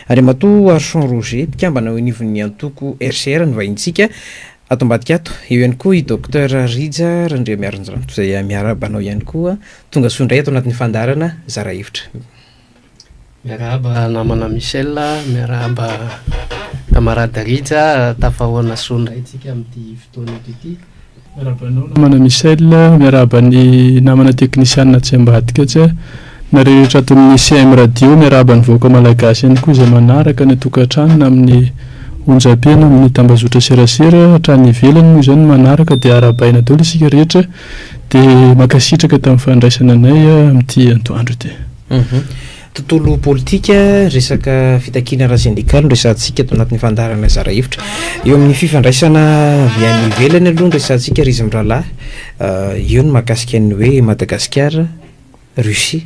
Andriamatoa Archon Roger, mpikambana eo anivon'ny antoko RCR no vahintsika ato ambadika ato. Eo ihany koa i Docteur Rija Randriamiarinjranto izay miarahaba anao ihany koa. Tonga soa indray ato anatin'ny fandaharana Zara Hevitra. Miarahaba namana Michel, miarahaba camarade Rija, tafahaona soa indray tsika amin'ity fotoana eto ity. Miarahaba anao namana Michel, miarahaba ny namana teknisianina atsy ambadika atsy, nareo rehetra ato amin'ny CM Radio, miarahaba ny vahoaka malagasy ihany koa izay manaraka any an-tokantrano na amin'ny onjam-peo na amin'ny tambazotra serasera hatrany ivelany moa izany manaraka dia arahabaina daholo isika rehetra dia mankasitraka tamin'ny fandraisana anay amin'ity antoandro ity. Tontolo politika, resaka fitakiana ara-sendikaly no resahantsika ato anatin'ny fandaharana zara hevitra. Eo amin'ny fifandraisana avy any ivelany aloha no resahantsika ry izy mirahalahy. Eo ny mahakasika ny hoe Madagasikara, Russie,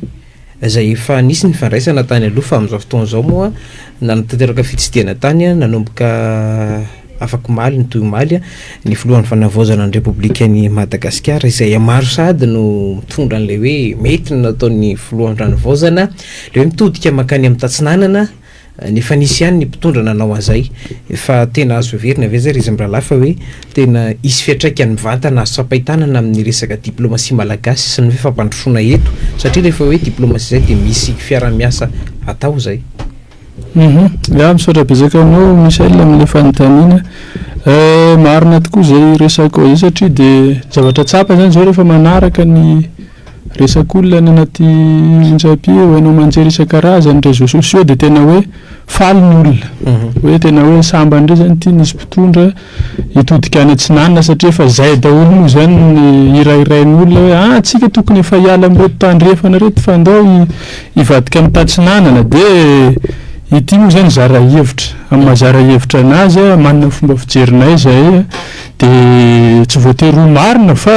izay efa nisy ny fifandraisana tany aloha fa amin'izao fotoana izao moa nanatanteraka fitsidihana tany nanomboka Afak'omaly, nitohy omaly, ny filohan'ny fanavaozana ny Repoblikan'i Madagasikara, izay maro sahady no mitondra an'ilay hoe mety ny nataon'ny filohan'ny fanavaozana, ilay hoe mitodika mankany amin'ny tatsinanana, nefa nisy ihany ny mpitondra nanao an'izay. Fa tena azo heverina ve izay ry izy mirahalahy fa hoe tena hisy fiantraikany mivantana azo tsapain-tanana amin'ny resaka diplomasia malagasy sy ny hoe fampandrosoana eto? Satria rehefa hoe diplomasia izay dia misy fiaraha-miasa atao izay. Hum ya misaotra betsaka anao Michel amin'ilay fanontaniana. Marina tokoa izay resakao izay satria dia zavatra tsapa izany izao rehefa manaraka ny resak'olona any anaty onjam-peo, haino aman-jery isan-karazany, réseaux sociaux dia tena hoe faly ny olona. Hoe tena hoe sambany indray izany ity nisy mpitondra hitodika any atsinanana satria efa zay daholo moa zany ny hirahirain'olona hoe ah tsika tokony efa hiala amin'ireto tandrefana ireto fa ndao hivadika amin'ny tatsinanana dia ity moa zany zara hevitra amin'ny maha zara hevitra anazy manana fomba fijerinay zahay dia tsy voatery ho marina fa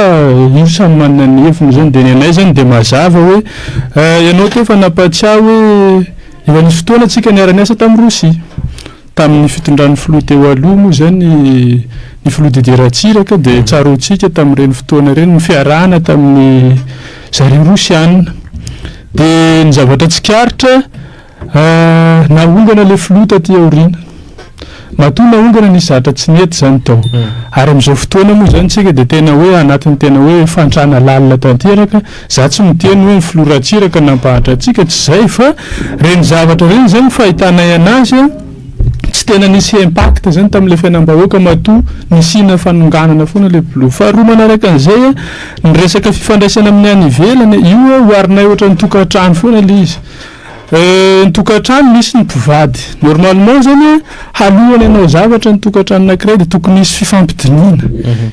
io samy manana ny heviny zany dia ny anay zany dia mazava hoe ianao teo efa nampatsiahy hoe efa nisy fotoana tsika niara-niasa tamin'i Rosia Tamin'ny fitondran'ny filoha teo aloha moa izany ny filoha Didier Ratsiraka dia tsaroantsika tamin'ireny fotoana ireny ny fiarahana tamin'ny zareo Rosiana. Dia ny zavatra tsikaritra naongana ilay filoha taty aoriana. Matoa naongana nisy zavatra tsy nety izany tao. Ary amin'izao fotoana moa izany tsika dia tena hoe anatin'ny tena hoe fahantrana lalina tanteraka. Za tsy miteny hoe ny filoha Ratsiraka nampahantra antsika, tsy izay fa reny zavatra reny zany fahitanay anazy a, tsy tena nisy impact zany tamin'ilay fiainam-bahoaka matoa nisiana fanonganana foana ilay filoha. Faharoa manaraka an'izay a, ny resaka fifandraisana amin'ny any ivelany, io a oharinay ohatran'ny tokantrano foana ilay izy. Ny tokantrano misy ny mpivady. Normalement zany a, halohany hanao zavatra ny tokantrano anakiray dia tokony hisy fifampidinihana,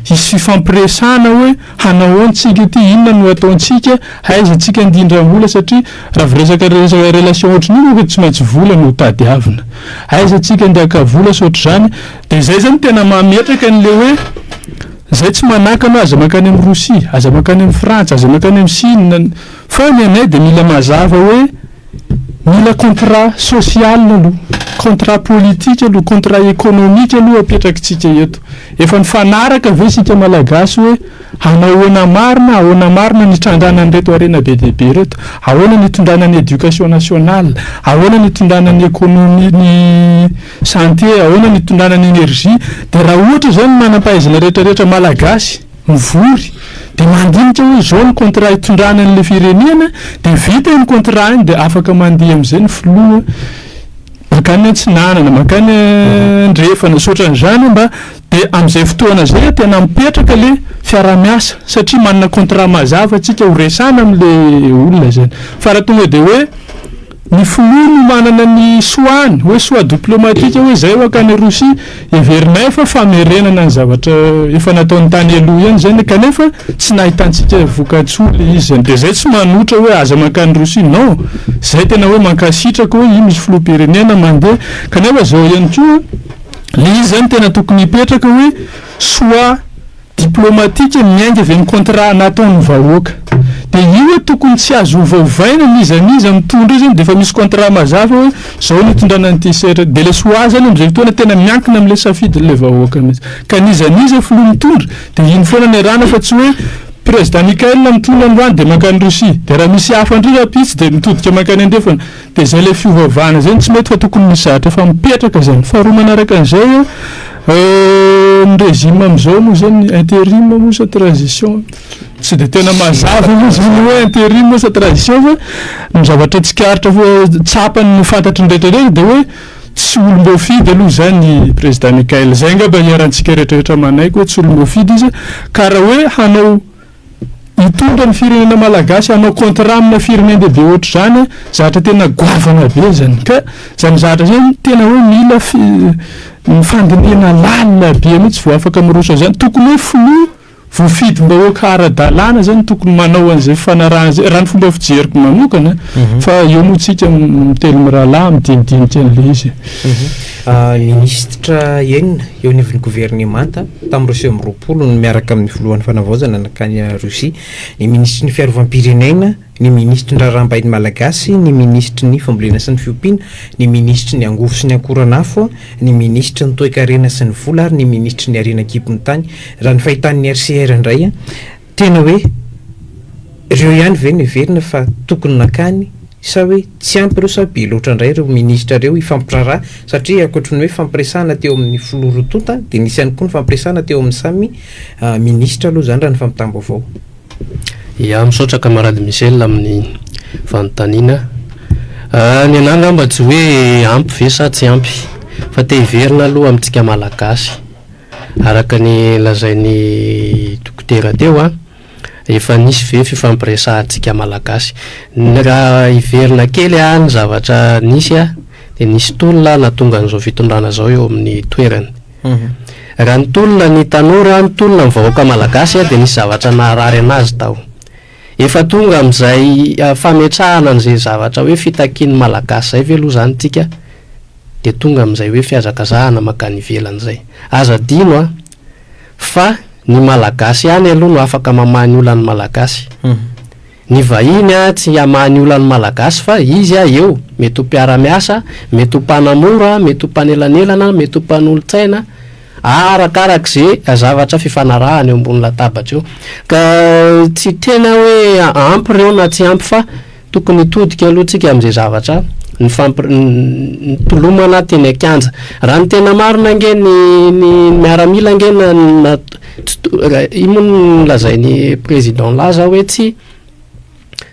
hisy fifampiresahana hoe hanao ahoana tsika ity, inona no ataontsika, aiza tsika handindram-bola satria raha vao resaka resaka relation ohatran'io manko dia tsy maintsy vola no tadiavina. Aiza tsika andeha haka vola sy ohatr'izany, dia izay zany tena mametraka an'ilay hoe izay tsy manakana aza mankany amin'i Rosia, aza mankany amin'i Frantsa, aza mankany amin'i Chine, Fa ny anay dia mila mazava hoe mila contrat social aloha, contrat politique aloha, contrat économique aloha apetrakitsika eto. Efa nifanaraka ve isika Malagasy hoe hanao ahoana marina, ahoana marina ny hitrandrana an'ireto harena be dia be ireto, ahoana ny hitondrana ny éducation nationale, ahoana ny hitondrana ny économie, ny santé, ahoana ny hitondrana ny énergie. Dia raha ohatra izao ny manam-pahaizana rehetra rehetra Malagasy, mivory dia mandinika hoe izao ny contrat hitondrana an'ilay firenena dia vita iny contrat iny dia afaka mandeha amin'izay ny filoha mankany antsinanana mankany andrefana sy ohatran'izany mba dia amin'izay fotoana izay tena mipetraka ilay fiaraha-miasa satria manana contrat mazava tsika ho resahana amin'ilay olona izany fa raha tonga dia hoe Ny filoha no manana ny choix-ny, hoe choix diplomatique hoe izay ho hankany Rosia, heverinay fa famerenana ny zavatra efa nataony tany aloha ihany izany kanefa tsy nahitantsika vokatsoa ilay izy izany. Dia izay tsy manotra hoe aza mankany Rosia, non, izay tena hoe mankasitraka hoe io misy filoham-pirenena mandeha, kanefa izao ihany koa ilay izy izany tena tokony hipetraka hoe choix Diplomatique miainga avy amin'ny contrat nataon'ny vahoaka. Dia io hoe tokony tsy azo ovaovaina n'iza n'iza mitondra io zany dia efa misy contrat mazava hoe zao no itondrana an'ity sehatra dia ilay choix zany amin'izay fotoana tena miankina amin'ilay safidin'ilay vahoaka mihitsy. Ka n'iza n'iza filoha mitondra dia iny foana no iarahana fa tsy hoe. Président Mickaël mitolona androany dia mankany Russie, dia raha misy hafa indray rahampitso dia mitodika mankany andrefana, dia izay ilay fiovaovana izay no tsy mety fa tokony misy zavatra efa mipetraka izany. Faharoa manaraka an'izay, ny régime amin'izao moa izany interim moa sa transition, tsy dia tena mazava moa izany hoe interim sa transition fa ny zavatra tsikaritra tsapany no fantatry ny rehetra rehetra dia hoe Tsy olom-boafidy aloha izany i Président Mickaël. Izay angamba iharantsika rehetrarehetra manaiky hoe tsy olom-boafidy izy. Ka raha hoe hanao hitondra ny firenena malagasy, hanao contrat amina firenen-dehibe ohatr'izany, zavatra tena goavana be izany. Ka izany zavatra izany tena hoe mila fi- fandinihana lalina be mihitsy vao afaka miroso an'izany. Tokony hoe filoha Voafidim-bahoaka ara-dalàna zany no tokony manao an'izay fifanarahana izay, raha ny fomba fijeriko manokana, fa eo moa tsika mitelo mirahalahy midinidinika an'ilay izy. Minisitra enina eo anivon'ny governemanta tamin'ireo 29 no miaraka amin'ny filohan'ny fanavaozana nankany Russie, ny minisitry ny fiarovam-pirenena, ny minisitry ny raharaham-bahiny malagasy, ny minisitry ny fambolena sy ny fiompiana, ny minisitry ny angovo sy ny akoran'afo, ny minisitry ny toekarena sy ny vola ary ny minisitry ny harena an-kibon'ny tany. Raha ny fahitan'ny RCR indray, tena hoe ireo ihany ve no heverina fa tokony nankany sa hoe tsy ampy ireo sa be loatra indray ireo minisitra ireo hifampiraharaha satria ankoatry ny hoe fampiresahana teo amin'ny filoha roa tonta dia nisy ihany koa ny fampiresahana teo amin'ny samy minisitra aloha izany raha ny fampitam-baovao. Ya, misaotra camarade Michel amin'ny fanontaniana. Ny anah angamba tsy hoe ampy ve sa tsy ampy fa te hiverina aloha amintsika Malagasy. Araka ny lazain'i Dokotera teo an, efa nisy ve fifampiresahantsika Malagasy? Ny raha hiverina kely an, ny zavatra nisy an, dia nisy tolona nahatonga an'izao fitondrana izao eo amin'ny toerany. Raha nitolona ny tanora, nitolona ny vahoaka malagasy dia nisy zavatra naharary anazy tao. Efa tonga amin'izay fametrahana an'izay zavatra hoe fitakian'ny malagasy izay ve aloha izany tsika dia tonga amin'izay hoe fihazakazahana mankany ivelany izay. Aza adino an, fa ny malagasy ihany aloha no afaka mamaha ny olan'ny malagasy. Ny vahiny tsy hamaha ny olan'ny Malagasy fa izy eo, mety ho mpiara-miasa, mety ho mpanamora, mety ho mpanelanelana, mety ho mpanolotsaina, arakarak'ze zavatra fifanarahana eo ambony latabatra eo. Ka tsy tena hoe ampy ireo na tsy ampy fa tokony hitodika aloha tsika amin'izay zavatra nifampi- nitolomana teny an-kianja. Raha ny tena marina ange ny ny miaramila ange na na Tsy to- raha io moa no nolazain'i président Laza hoe tsy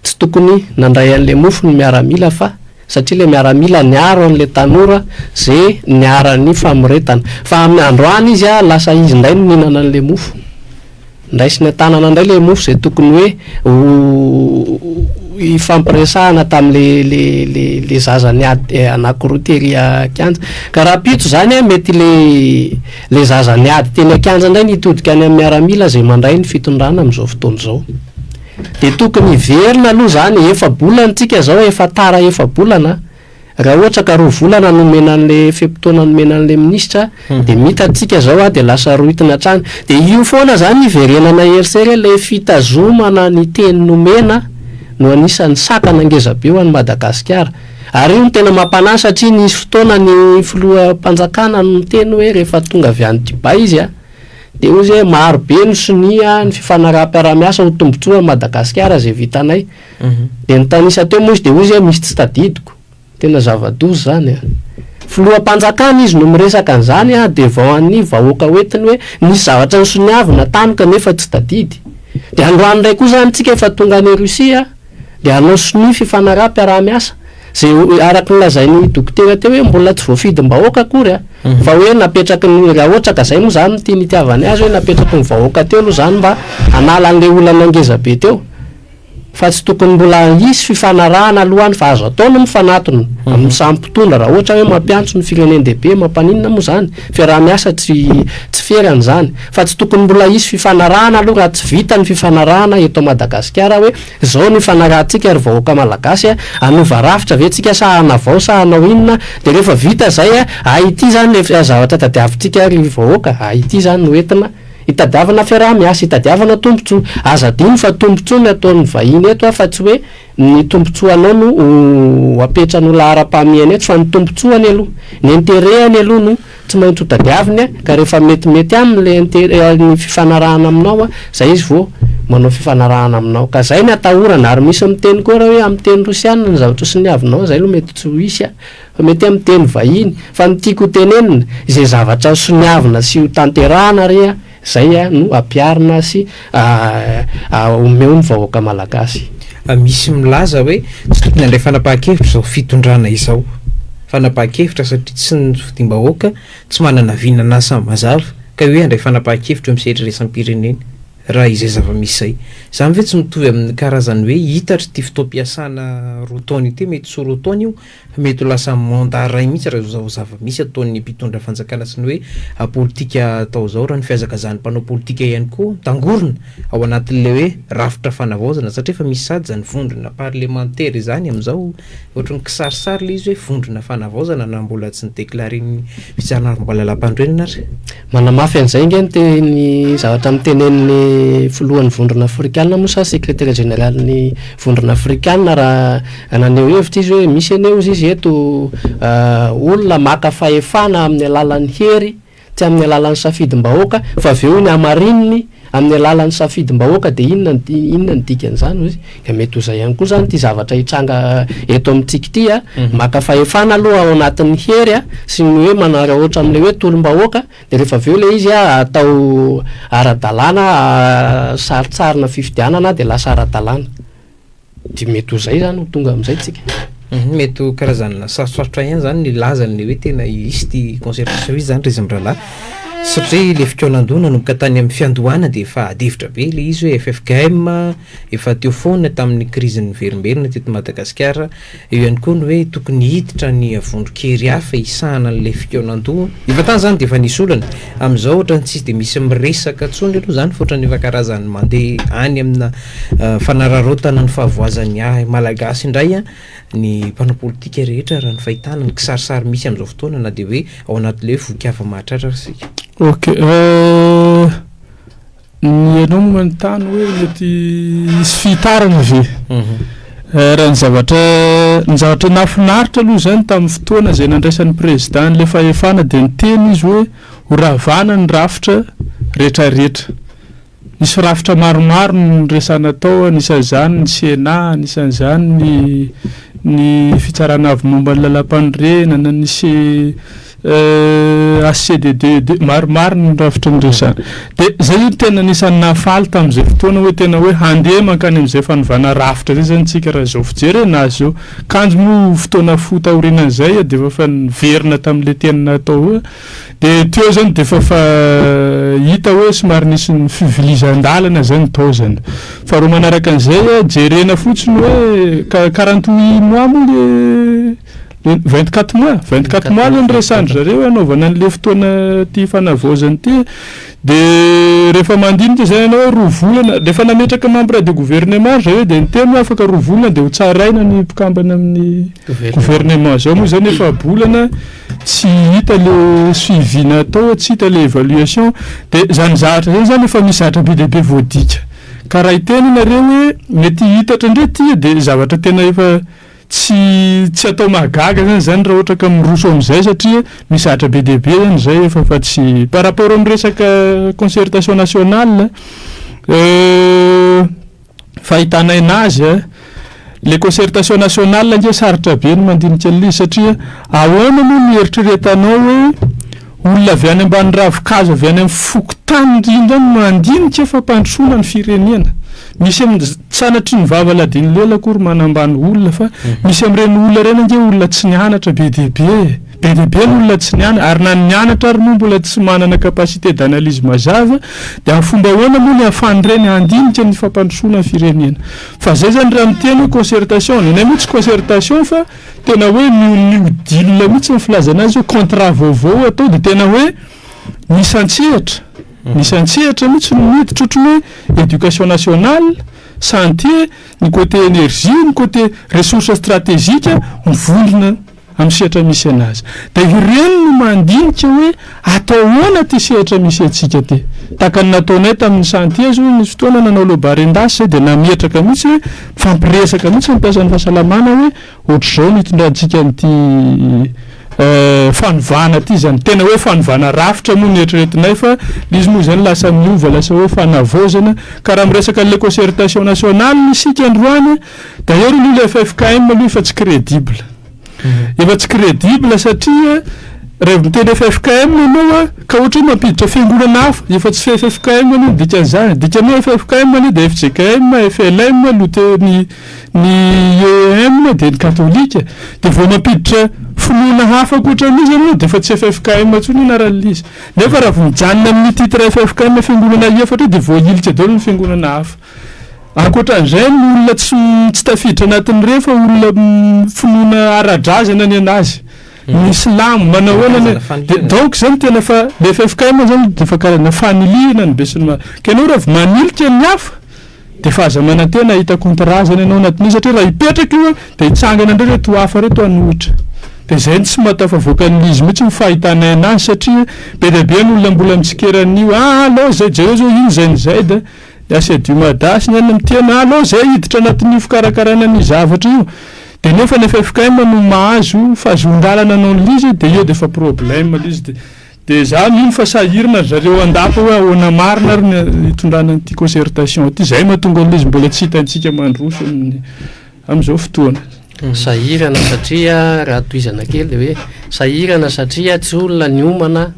tsy tokony nandray an'le mofo ny miaramila fa satria le miaramila niaro an'le tanora ze niharan'ny famoretana. Fa amin'ny androany izy a, lasa izy indray no nihinana an'le mofo. Ndraisiny an-tanana indray le mofo zay tokony hoe ho hifampiresahana tamin'le le le le zaza niady anankiroa tery an-kianja. Ka rahampitso zany a mety le Le zaza niady teny an-kianja indray ny hitodika any amin'ny miaramila izay mandray ny fitondrana amin'izao fotoana izao. Dia tokony hiverina aloha izany, efa-bolana tsika izao, efa tara efa-bolana, raha ohatra ka roa volana nomena an'le fe-potoana nomena an'le minisitra dia mita tsika izao dia lasa rohitina hatrany. Dia io foana izany hiverenana herisery le fitazomana ny teny nomena no anisan'ny sakana ngezabe ho an'i Madagasikara. Ary io no tena mampanahy satria nisy fotoana ny filoham-panjakana no niteny hoe rehefa tonga avy any Dubaï izy dia hoy izy hoe maro be ny sonia ny fifanaraham-piarahamiasa ho tombotsoa an'i Madagasikara izay vitanay. Dia nitanisa teo moa izy dia hoy izy hoe misy tsy tadidiko. Tena zava-doza izany an. Filoham-panjakana izy no miresaka an'izany an, devant an'ny vahoaka hoentiny hoe nisy zavatra nosoniavina tany kanefa tsy tadidy. Dia androany indray koa izany tsika efa tonga any Russie an. dia hanao sonia fifanaraham-piaraha-miasa, izay araka ny lazain'i Dokotera teo hoe mbola tsy voafidim-bahoaka akory a, fa hoe napetraky ny, raha ohatra ka izay moa izany no tiany hitiavany azy hoe napetraky ny vahoaka teo aloha izany mba hanala an'ilay olana ngeza be teo, fa tsy tokony mbola hisy fifanarahana aloha any fa azo atao ny mifanatona amin'ny samy mpitondra raha ohatra hoe mampiantso ny firenen-dehibe mampaninona moa izany, fiaraha-miasa tsy tsy ferana izany, fa tsy tokony mbola hisy fifanarahana aloha raha tsy vita ny fifanarahana eto Madagasikara hoe izao no ifanarahantsika ry vahoaka Malagasy a, hanova rafitra ve tsika sa hanavao sa hanao inona, dia rehefa vita izay a, hay ity izany le zavatra tadiavintsika ry vahoaka, hay ity izany no entina hitadiavana fiaraha-miasa, hitadiavana tombotsoa, aza adino fa tombotsoa ny ataon'ny vahiny eto a, fa tsy hoe ny tombotsoanao no ho apetrany ho laharam-pahamehana eto fa ny tombotsoany aloha, ny intérêt-ny aloha no tsy maintsy ho tadiaviny ka rehefa metimety aminy le intérêt ny fifanarahana aminao zay izy vao manao fifanarahana aminao. Ka zay ny atahorana ary misy miteny koa raha hoe amin'ny teny rosiana ny zavatra soniavinao, zay aloha mety tsy ho hisy a, fa mety amin'ny teny vahiny. Fa ny tiako ho tenenina, izay zavatra soniavina sy ho tanterahana re a, zay no ampiharina sy omeo ny vahoaka malagasy. Misy milaza hoe tsy tokony handray fanapahan-kevitra izao fitondrana izao. Fanapahan-kevitra satria tsy nofidìm-bahoaka, tsy manana vinan'asa mazava, ka hoe handray fanapahan-kevitra eo amin'ny sehatra iraisam-pirenena. Raha izay zava-misy izay. Izany ve tsy mitovy amin'ny karazan'ny hoe hiitatra ity fotoam-piasana roa taona ity, mety tsy ho roa taona io fa mety ho lasa mandat iray mihitsy raha izao zava-misy ataon'ny mpitondra fanjakana sy ny hoe politika atao izao, raha ny fihazakazahan'ny mpanao politika ihany koa mitangorona ao anatin'ilay hoe rafitra fanavaozana satria efa misy sady izany vondrona parlemantera izany amin'izao, ohatry ny kisarisary ilay izy hoe vondrona fanavaozana na mbola tsy ni-declarer-n'ny fitsarana momba ny lalàmpanorenana ary. Manamafy an'izay ange ny teny zavatra notenenin'ny filohan'ny vondrona afrikana moa sa sekretera jeneralin'ny vondrona afrikana raha naneho hevitra izy hoe misy anie hozy izy eto olona maka fahefana amin'ny alalan'ny hery tsy amin'ny alalan'ny safidim-bahoaka fa avy eo iny hamarininy amin'ny alalan'ny safidim-bahoaka dia inona ny inona ny dikan'izany hozy ka mety ho izay ihany koa izany ity zavatra hitranga eto amintsika ity a, maka fahefana aloha ao anatin'ny hery a, sy ny hoe manararaotra amin'ilay hoe tolom-bahoaka dia rehefa avy eo ilay izy a atao ara-dalàna sarintsarina fifidianana dia lasa ara-dalàna. Dia mety ho izay izany ho tonga amin'izay tsika. Mety ho karazana sarotrarotra ihany izany ny hilaza an'ilay hoe tena hisy ity concertation ity izany ry Zimbralahy satria ilay fikaonandoha nanomboka tany amin'ny fiandohana dia efa ady hevitra be ilay izy hoe ffkm efa teo foana tamin'ny krizy niverimberina teto Madagasikara, eo ihany koa ny hoe tokony hiditra ny vondron-kery hafa hisahana an'ilay fikaonandoha. Efa tany izany dia efa nisy olana. Amin'izao ohatran'ny tsisy dia misy miresaka intsony aloha izany fa ohatran'ny efa karazan'ny mandeha any amina Fanararaotana ny fahavoazan'ny ahy Malagasy indray ny mpanao politika rehetra raha ny fahitana ny kisarisary misy amin'izao fotoana na dia hoe ao anatin'ilay hoe voky hava-mahatratra ary isika. Ok, ny ianao moa manontany hoe mety hisy fihitarana ve? Raha ny zavatra ny zavatra nahafinaritra aloha izany tamin'ny fotoana izay nandraisan'ny président an'ilay fahefana dia niteny izy hoe ho ravana ny rafitra rehetrarehetra. Nisy rafitra maromaro no noresahana tao, anisan'izany ny Sénat, anisan'izany ny ny Fitsarana Avo momba ny Lalàmpanorenana, nisy HCDDED, maromaro ny rafitra noresahana. Dia izay no tena anisan'ny nahafaly tamin'izay fotoana hoe tena hoe handeha mankany amin'izay fanovana rafitra izay izany isika raha izao fijery anazy izao. Kanjo moa fotoana fohy taorianan'izay dia efa niverina tamin'ilay teny natao hoe Dia teo zany dia efa fa hita hoe somary nisy ny fivilizan-dalana zany tao zany. Faharoa manaraka an'izay, jerena fotsiny hoe 48 mois moa le le 24 mois, 24 mois aloha no resahan-dry zareo hanaovana an'le fotoana ity fanavaozana ity. Dia rehefa mandinika zany ianao hoe roa volana, rehefa nametraka membre de gouvernement ry zareo dia niteny hoe afaka roa volana dia ho tsaraina ny mpikambana amin'ny gouvernement. Zao moa zany efa-bolana. tsy hita le suivi natao, tsy hita le évaluation, de zany zavatra zany zany efa misy zavatra be dia be voadika, ka raha hiteny nareo hoe mety hitatra ndray ty de zavatra tena efa tsy tsy atao mahagaga zany zany raha ohatra ka miroso amizay satria misy zavatra be dia be zany zay efa fa tsy par rapport am resaka concertation nationale Fahitanay nazy a! Le concertation nationale ange sarotra be ny mandinika an'ilay izy satria ahoana moa no hieritreretanao hoe olona avy any ambany ravin-kazo avy any amin'ny fokontany indrindra no mandinika fampandrosoana ny firenena. Misy amin'ny sanatria ny vava ladin'ny lela akory manambany olona fa misy amin'ireny olona ireny ange olona tsy nianatra be dia be e! Be dia be ny olona tsy nianatra ary na ny nianatra ary moa mbola tsy manana capacité d'analyse mazava Dia amin'ny fomba ahoana moa ny ahafahan'ireny handinika ny fampandrosoana ny firenena? Fa zay zany raha miteny hoe concertation, ny anay moa tsy concertation fa tena hoe new new deal mihitsy ny filazana azy hoe contrat vaovao atao dia tena hoe misy an-tsehatra, misy an-tsehatra mihitsy no miditra ohatran'ny hoe éducation nationale, santé, ny côté énergie, ny côté ressources stratégiques mivondrona. amin'ny sehatra misy anazy. Dia ireny no mandinika hoe atao ahoana ity sehatra misy antsika ity. Tahaka ny nataonay tamin'ny chantier izao, nisy fotoana nanao lobarendahy izay dia nametraka mihitsy hoe mifampiresaka mihitsy ny mpiasan'ny fahasalamana hoe ohatr'izao no hitondrantsika an'ity. fanovana ty zany, tena hoe fanovana rafitra moa no eritreretinay fa le izy moa zany lasa miova lasa hoe fanavaozana, ka raha miresaka an'le concertation nationale isika androany, d'ailleurs aloha le ffkm aloha efa tsy crédible, efa tsy crédible satria raha vao miteny ffkm ianao a, ka ohatra hoe mampiditra fiangonana hafa, efa tsy ffkm aloha ny dikan'izany, dikan'ny hoe ffkm anie de fjkm, flm, lote- ny ny IEM dia ny katolika dia vao mampiditra finoana hafa ankoatra an'izy ianao dia efa tsy ffkm intsony anaran'ilay izy. Nefa raha vao mijanona amin'ny titre ffkm fiangonana efatra io dia voahilika daholo ny fiangonana hafa. Ankoatran'izay ny olona tsy tsy tafiditra anatin'ireny fa olona finoana ara-drazana ny an'azy. Ny silamo manao ahoana ny dia donc zany tena efa le ffkm zany dia efa karazana fanilihana ny besinimaro. Ka ianao raha vao manilika ny hafa Dia efa aza manantena hahita contrat zany ianao anatin'io satria raha hipetraka io dia hitsangana indray ireto hafa ireto hanohitra. Dia izay no tsy mahatafavoaka an'izy mihitsy ny fahitanay anazy satria be dia be ny olona mbola mitsikera an'io, ah aleo izay jereo zao iny izay n'izay dia ny ACDU Mada sy ny anona miteny ah aleo izay hiditra anatin'io fikarakarana an'io zavatra io. Dia nefa ny ffkm no mahazo fahazoan-dalana hanao an'ilay izy dia eo dia efa problème ilay izy dia Dia za mino fa sahirana ry zareo an-dapa hoe ahoana marina ary ny hitondrana an'ity concertation ity, zay mahatonga an'ilay izy mbola tsy hitantsika mandroso amin'ny amin'izao fotoana. Sahirana satria, raha tohizana kely dia hoe sahirana satria tsy olona niomana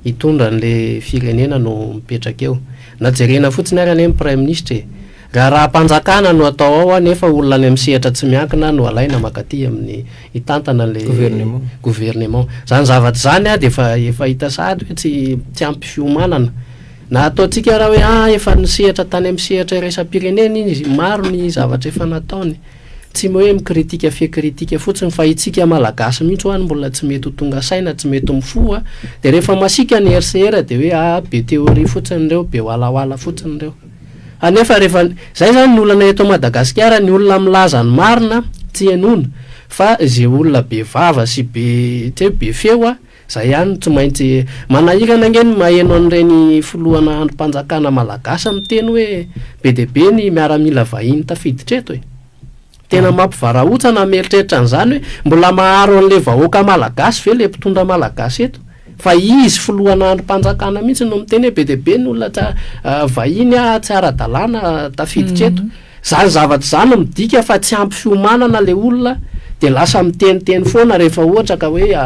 hitondra an'ilay firenena no mipetraka eo. Na jerena fotsiny ary anie ny praiminisitra e! Raharaham-panjakana no atao ao nefa olona any amin'ny sehatra tsy miankina no alaina mankaty amin'ny hitantana an'ilay Gouvernement. gouvernement. Izany zavatra izany dia efa efa hita sahady hoe tsy tsy ampy fiomanana. Na ataontsika raha hoe ah efa nisehatra tany amin'ny sehatra iraisam-pirenena izy, maro ny zavatra efa nataony. Tsy hoe mi-critique fe critique fotsiny fa itsika Malagasy mihitsy hoa no mbola tsy mety ho tonga saina, tsy mety mifoha, dia rehefa masiaka ny RCR dia hoe ah be théorie fotsiny ireo, be walawala fotsiny ireo. Anefa rehefa, zay zany ny olana eto Madagasikara, ny olona milaza ny marina tsy henoina fa ze olona be vava sy be tsy hoe be feo a, zay ihany no tsy maintsy, manahirana ange ny maheno an'ireny filohana andrim-panjakana malagasy miteny hoe be dia be ny miaramila vahiny tafiditra eto e. Tena mampivarahontsana mieritreritra an'izany hoe mbola maharo an'ilay vahoaka malagasy ve ilay mpitondra malagasy eto? Fa izy filohana andrim-panjakana mihitsy no miteny hoe be dia be ny olona tsy vahiny tsy ara-dalàna tafiditra eto. Izany zavatra izany midika fa tsy ampy fiomanana ilay olona dia lasa miteniteny foana rehefa ohatra ka hoe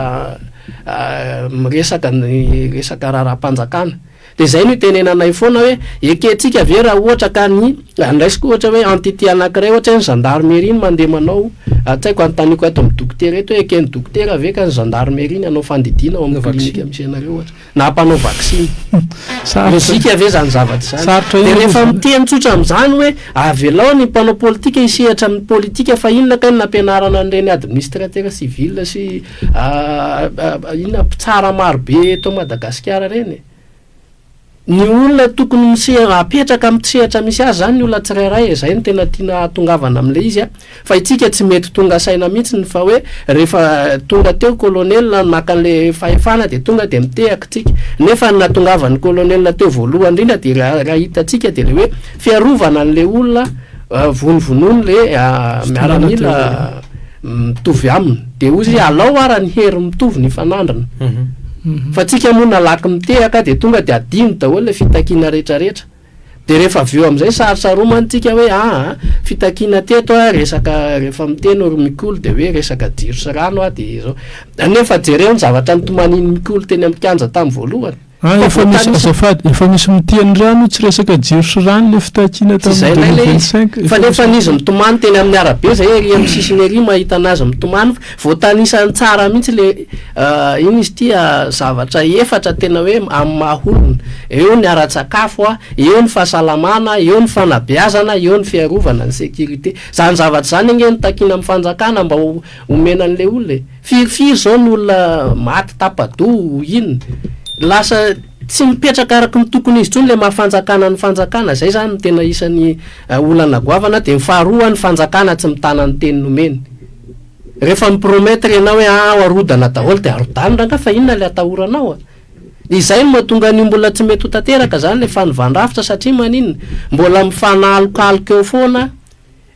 miresaka ny resaka raharaham-panjakana. Dia izay no itenenanay foana hoe ekentsika ve raha ohatra ka ny, andraisiko ohatra hoe entité anankiray ohatra hoe ny gendarmerie no mandeha manao, tsy haiko anontaniako ato amin'ny dokotera eto hoe eken'ny dokotera ve ka ny gendarmerie no hanao fandidiana ao amin'ny clinique misy anareo ohatra, na hampanao vaksiny. Logique ve izany zavatra izany? Dia rehefa miteny tsotra amin'izany hoe avelao ny mpanao politika hisehatra amin'ny politika fa inona kay no nampianarana an'ireny administrateur civil sy Inona mpitsara maro be eto Madagasikara ireny e? Ny olona tokony miseha apetraka amin'ny sehatra misy azy zany ny olona tsirairay e, zay no tena tiana hahatongavana amin'ilay izy a, fa itsika tsy mety tonga saina mihitsy fa hoe rehefa tonga teo colonel naka an'le fahefana de tonga de mitehaka tsika, nefa ny nahatongavan'ny colonel teo voalohany indrindra de raha hitantsika de le hoe fiarovana an'le olona vonovonoiny le miaramila mitovy aminy de hozy izy alao ara ny hery mitovy ny hifanandrina fa tsika moa nalaky mitehaka de tonga de adino daholo le fitakiana retraretra de rehefa avy eo amizay sarotsaromany tsika hoe aa fitakiana teto a resaka rehefa miteny ry mikolo de hoe resaka jiro sy rano a de zao nefa jereo ny zavatra nitomanin'i mikolo teny amin'ny kianja tamin'ny voalohany. Ah efa misy azafady, efa misy mitia ny rano tsy resaka jiro sy rano le fitakiana Tsy izay tamin'ny indray ilay izy, 2025, fa efa nefa misy izy mitomany teny amin'ny arabe zay ery amin'ny sisiny ery mahita anazy mitomany voatanisany tsara mihitsy le inona izy ity zavatra efatra tena hoe amin'ny maha olona, eo ny ara-tsakafo a, eo ny fahasalamana, eo ny fanabeazana, eo ny fiarovana ny sécurité, zany zavatra zany ange no takiana amin'ny fanjakana mba ho omena an'le olona e. Firifiry izao ny olona maty tapa-doha inona? Lasa tsy mipetraka araka ny tokony izy intsony ilay maha fanjakana ny fanjakana, izay izany no tena isan'ny olana goavana, dia ny faharoa ny fanjakana tsy mitana ny teny nomeny. Rehefa mi-promettre ianao hoe ah arodana daholo dia arodano rangahy fa inona ilay atahoranao a? Izay no mahatonga an'io mbola tsy mety ho tanteraka izany ilay fanovan-drafitra satria maninona? Mbola mifanalokaloka eo foana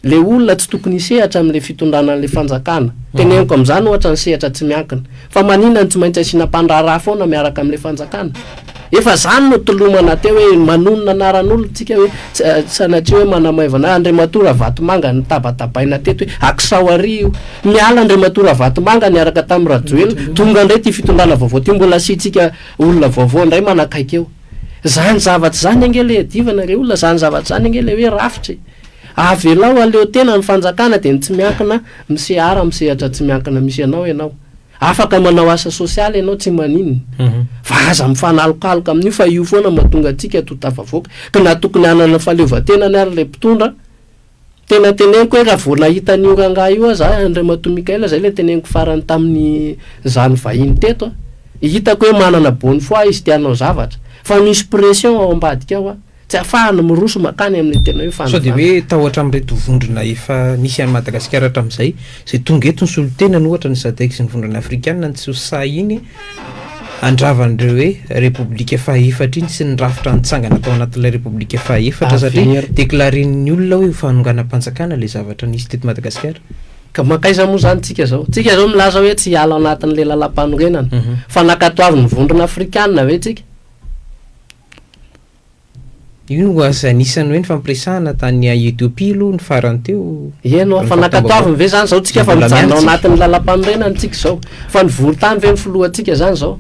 Le olona tsy tokony hisehatra amle fitondrana anle fanjakana. Teneniko amin'izany ohatra ny sehatra tsy miankina. Fa maninona no tsy maintsy asiana mpandraharaha foana miaraka amin'ilay fanjakana? Efa zany no tolomana teo hoe manonona anaran'olona tsika hoe sanatria hoe manamaivana Andriamatoa Ravatomanga nitabatabaina teto hoe akisao ary io. Miala Andriamatoa Ravatomanga niaraka tamin'i Rajoelina, tonga indray ity fitondrana vaovao ity mbola asiantsika olona vaovao indray manakaiky eo. Zany zavatra zany ange le iadivana re olona, zany zavatra zany ange le hoe rafitra e. Avelao aleo tena ny fanjakana dia ny tsy miankina misehara amin'ny sehatra tsy miankina misy anao ianao. Afaka manao asa sosialy ianao tsy maninona. Fa aza mifanalokaloka amin'io fa io foana mahatonga antsika to tafavoaka. Ka na tokony hanana fahaleovantenany ary ilay mpitondra, tena teneniko hoe raha vao nahita an'io rangahy io aho za Andriamatoa Mickael zay ilay teneniko farany tamin'ny za nivahiny teto a, hitako hoe manana bonne foi izy te hanao zavatra fa misy pression ao ambadika ao a. Tsy ahafahana miroso mankany amin'ilay tena hoe Sao dia fanovana. hoe tahotra amin'ireto vondrona efa nisy an'i Madagasikara hatramin'izay, izay tonga eto ny solotenany ohatra ny Sadec sy ny vondrona afrikanina no tsy ho sahy iny handrava an'ireo hoe repoblika fahaefatra iny sy ny rafitra nitsangana tao anatin'ilay repoblika fahaefatra satria Averina. déclaren'ny olona hoe fanonganam-panjakana ilay zavatra nisy teto Madagasikara. Ka mankaiza moa izany tsika izao? Tsika izao milaza hoe tsy hiala ao anatin'ilay lalàmpanorenana. Fa nankatoavin'ny vondrona afrikanina ve tsika? Io no aza anisan'ny hoe nifampiresahana tany Ethiopie aloha ny farany teo. Eny oa, Raha fa ny nankatoaviny fampitam-baovao. ve zany zao tsika Dia fa mbola mijanona ao miandry tsika. anatin'ny lalampanorenana tsika zao? Fa nivory tany ve ny filohantsika zany zao?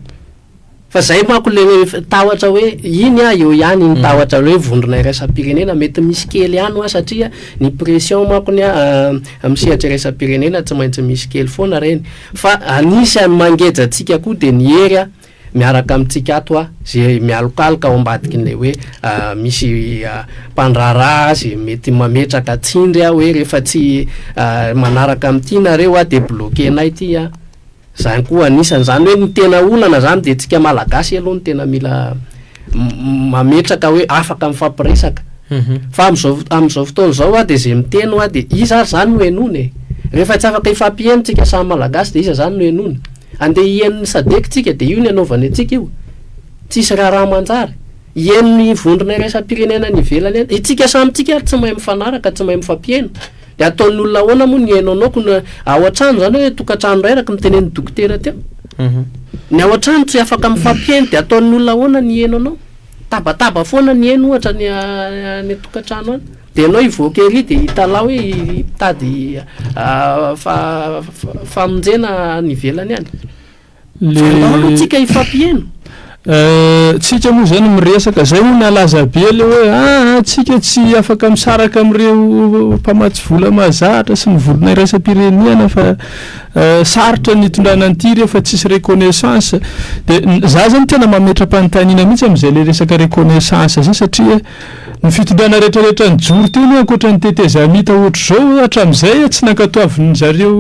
Fa zay manko le tahotra hoe iny a eo ihany iny tahotra hoe vondrona iraisam-pirenena mety misy kely ihany hoa satria ny pression manko ny a amin'ny sehatra iraisam-pirenena tsy maintsy misy kely foana reny fa anisan'ny mangeja antsika koa de ny hery a miaraka amintsika ato a, ze mialokaloka ao ambadikin'ilay hoe misy mpandraharaha ze mety mametraka tsindry a hoe rehefa tsy manaraka amin'ity nareo a de bloquer-nay ity a, zany koa anisany, zany hoe ny tena olana zany de tsika malagasy aloha no tena mila mametraka hoe afaka mifampiresaka fa am'zao am'zao fotoana zao a de ze miteny hoa de iza ary zany no henoina e? Rehefa tsy afaka hifampiheno tsika samy malagasy de iza zany no henoina? Andeha hihaino ny sadec tsika dia io ny anaovany antsika io. Tsisy raharaha manjary. Hihaino ny vondrona iraisam-pirenena any ivelany any. Itsika samy tsika ary tsy mahay mifanaraka, tsy mahay mifampiheno. Dia ataon'ny olona ahoana moa ny hihaino anao ko ny ao an-trano izany hoe tokantrano iray araka ny tenenin'ny dokotera teo. Ny ao an-trano tsy afaka mifampiheno dia ataon'ny olona ahoana ny hihaino anao? Tabataba foana ny heno ohatra ny any an-tokantrano any. Dia ianao hivoaka ery dia hitalaho hoe hitady famonjena any ivelany any. Le Fa andao aloha tsika hifampiheno. Tsika moa zany miresaka, zay moa nalaza be le hoe aa tsika tsy afaka misaraka amin'ireo mpamatsy vola mahazatra sy ny vondrona iraisam-pirenena fa sarotra ny hitondrana an'ity rehefa tsisy reconnaissance. De za zany tena mametra-panontaniana mihitsy amin'izay le resaka reconnaissance zay satria Ny fitondrana rehetra rehetra nijoro teo aloha ankoatra ny tetezamita ohatr'izao hatramin'izay tsy nankatoavin'ny zareo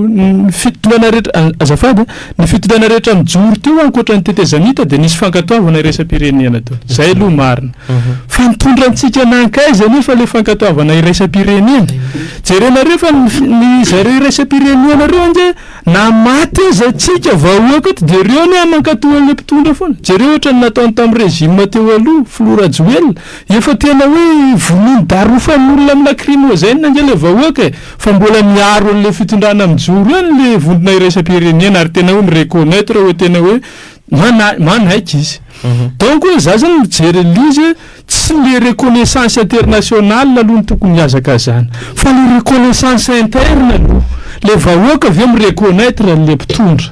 ny fitondrana rehetra azafady a, ny fitondrana rehetra nijoro teo ankoatra ny tetezamita dia nisy fankatoavana iraisam-pirenena teo, zay aloha marina. Fa nitondra antsika nankaiza anefa ilay fankatoavana iraisam-pirenena? Jerenareo fa ny ny zareo iraisam-pirenena reo ange Na maty aza tsika vahoaka eto dia reo anie mankatoa an'ilay mpitondra foana. Jereo ohatra ny nataony tamin'ny régime teo aloha, filoha Rajoelina, efa tena hoe vonoiny darofan'olona amin'ny lacrymogène ange ilay vahoaka e, fa mbola miaro an'ilay fitondrana mijoro eo ilay vondrona iraisam-pirenena ary tena hoe mi-reconnaitre hoe tena hoe manaiky izy. Donc hoe za zany mijery an'ilay izy hoe Tsy le reconnaissance internationale aloha no tokony hihazakazahana fa le reconnaissance interne aloha. Le vahoaka ve mi-reconnaitre an'le mpitondra?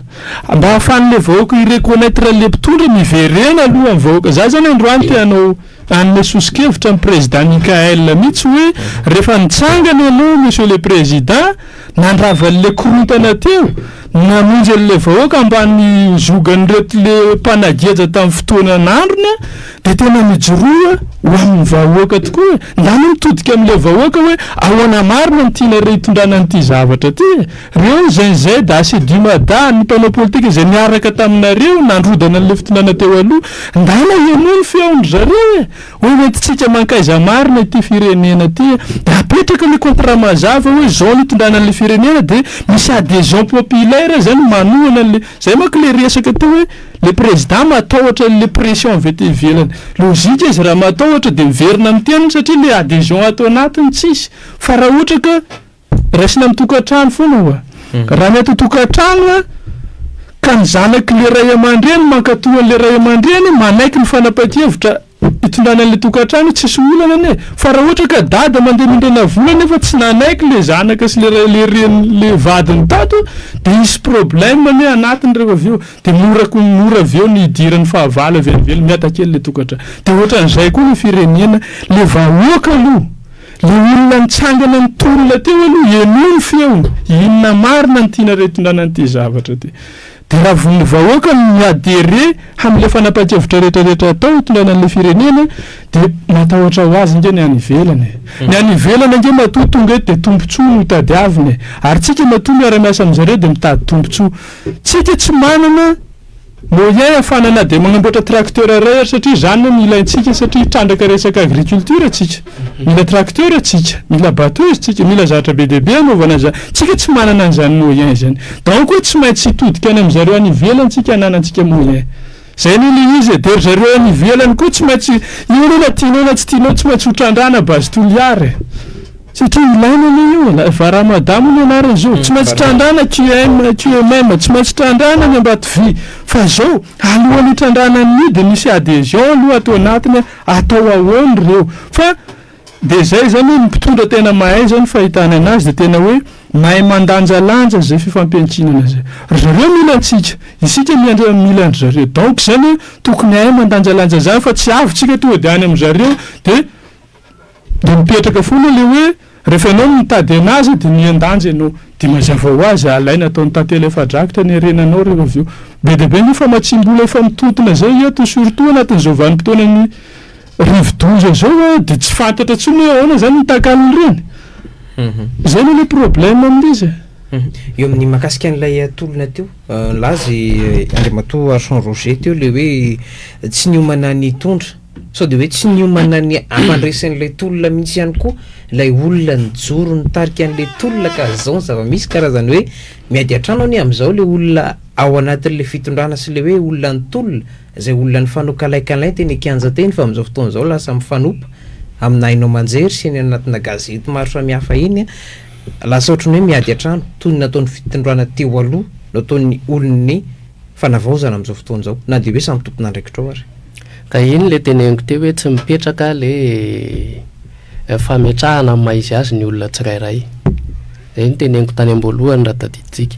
Mba ahafahan'le vahoaka hi-reconnaitre an'le mpitondra, miverena aloha amin'ny vahoaka. Za zany androany te hanao, hanome soso-kevitra an'i Président Mickaël mihitsy hoe rehefa nitsangana ianao Monsieur le Président, nandrava an'le korontana teo, namonjy an'le vahoaka ambany zogan'ireto le mpanageja tamin'ny fotoana nandrony a, dia tena mijoroa ho amin'ny vahoaka tokoa e! Ndana mitodika amin'ilay vahoaka hoe ahoana marina no tianareo hitondrana an'ity zavatra ity e! Reo ny Gen Z, ACDU-Mada, ny mpanao politika izay niaraka taminareo nandrodana an'ilay fitondrana teo aloha, ndana henoy ny feon-dry zareo e! Hoe hoentintsika mankaiza marina ity firenena ity e! Dia apetraka ny contrat mazava hoe izao no hitondrana an'ilay firenena dia misy adhesion populaire izany manohana an'ilay, izay manko ilay resaka teo hoe Le président matahotra an'le pression avy aty ivelany. Logique izy raha matahotra dia miverina amin'ny teniny satria le adhesion ato anatiny tsisy. Fa raha ohatra ka raisina amin'ny tokantrano foana oa. Raha ny ato an-tokantrano a, ka ny zanak'le ray aman-dreny mankatò an'le ray aman-dreny, manaiky ny fanapahan-kevitra hitondrana an'le tokantrano, tsisy olana anie. Fa raha ohatra ka dada mandeha mindrana vola nefa tsy nanaiky le zanaka sy le ray le reny le vadiny tato de hisy problème anie anatiny rehefa avy eo. De mora ko mora avy eo ny hidiran'ny fahavalo avy any ivelany miatakely le tokantrano. De ohatran'izay koa le firenena, le vahoaka aloha, le olona nitsangana nitolona teo aloha henoy ny feony, inona marina ny tianareo hitondrana an'ity zavatra ty. De raha vao ny vahoaka no mi-adherer amin'ilay fanapahan-kevitra rehetra rehetra atao hitondrana an'ilay firenena de matahotra ho azy ange ny any ivelany e. Ny any ivelany ange matoa tonga eto de tombotsoa no tadiaviny e. Ary tsika matoa miara-miasa amin'zareo de mitady tombotsoa. Tsika tsy manana moyen ahafahana na dia magnamboatra tracteur iray ary satria izany no ilaintsika satria hitrandraka resaka agriculture tsika. Mila tracteur tsika, mila batteuse tsika, mila zavatra be dia be hanaovana an'izany. Tsika tsy manana an'izany moyen izany. Donc hoe tsy maintsy hitodika any amin'zareo any ivelany tsika hananantsika moyen. Zay anie le izy e, de ry zareo any ivelany koa tsy maintsy, io anie na tianao na tsy tianao tsy maintsy ho trandrahana base Toliara e. Satria ilaina anie io e, la Varamada moa ny anarany zao, tsy maintsy trandrahana QM, QMM, tsy maintsy trandrahana ny Ambatovy. Fa zao, alohan'ny hitrandrahana an'io de misy adhesion aloha ato anatiny atao ahoana ireo. Fa de zay zany hoe ny mpitondra tena mahay zany fahitana anazy de tena hoe mahay mandanjalanja zay fifampiankinana zay. Ry zareo mila antsika, isika miandry mila an-dry zareo. Donc zany tokony hahay mandanjalanja zany fa tsy avy tsika tonga de any amin-dry zareo de de mipetraka foana le hoe rehefa ianao no mitady anazy de mihen-danja ianao. De mazava ho azy alaina ataony tantely afa-drakitra ny harenanao rehefa avy eo. Be dia be ny famatsiam-bola efa mitontona zay eto surtout anatin'izao vanim-potoanan'ny rivo-doza zao a, de tsy fantatra intsony hoe ahoana zany ny takalon'ireny. Zay aloha le problème amin'izy e. Eo amin'ny mahakasika an'ilay tolona teo, nilaza i Andriamatoa Arson Roger teo le hoe tsy niomana ny hitondra, sao de hoe tsy niomana ny hampandresy an'ilay tolona mihitsy ihany koa ilay olona nijoro nitarika an'ilay tolona ka zao ny zava-misy, karazany hoe miady an-trano anie amin'izao le olona ao anatin'ilay fitondrana sy le hoe olona nitolona, Izay olona nifanao kalaikalain teny an-kianja teny fa amin'izao fotoana izao lasa mifanopa amina haino aman-jery sy eny anatina gazety maro samihafa eny, lasa ohatran'ny hoe miady an-trano toy ny nataon'ny fitondrana teo aloha no ataon'ny olon'ny fanavaozana amin'izao fotoana izao na dia hoe samy tompon'andraikitra ao ary. Ka iny le teneniko teo hoe tsy mipetraka le fametrahana amin'ny maha izy azy ny olona tsirairay. Zay no teneniko tany am-boalohany raha tadidintsika.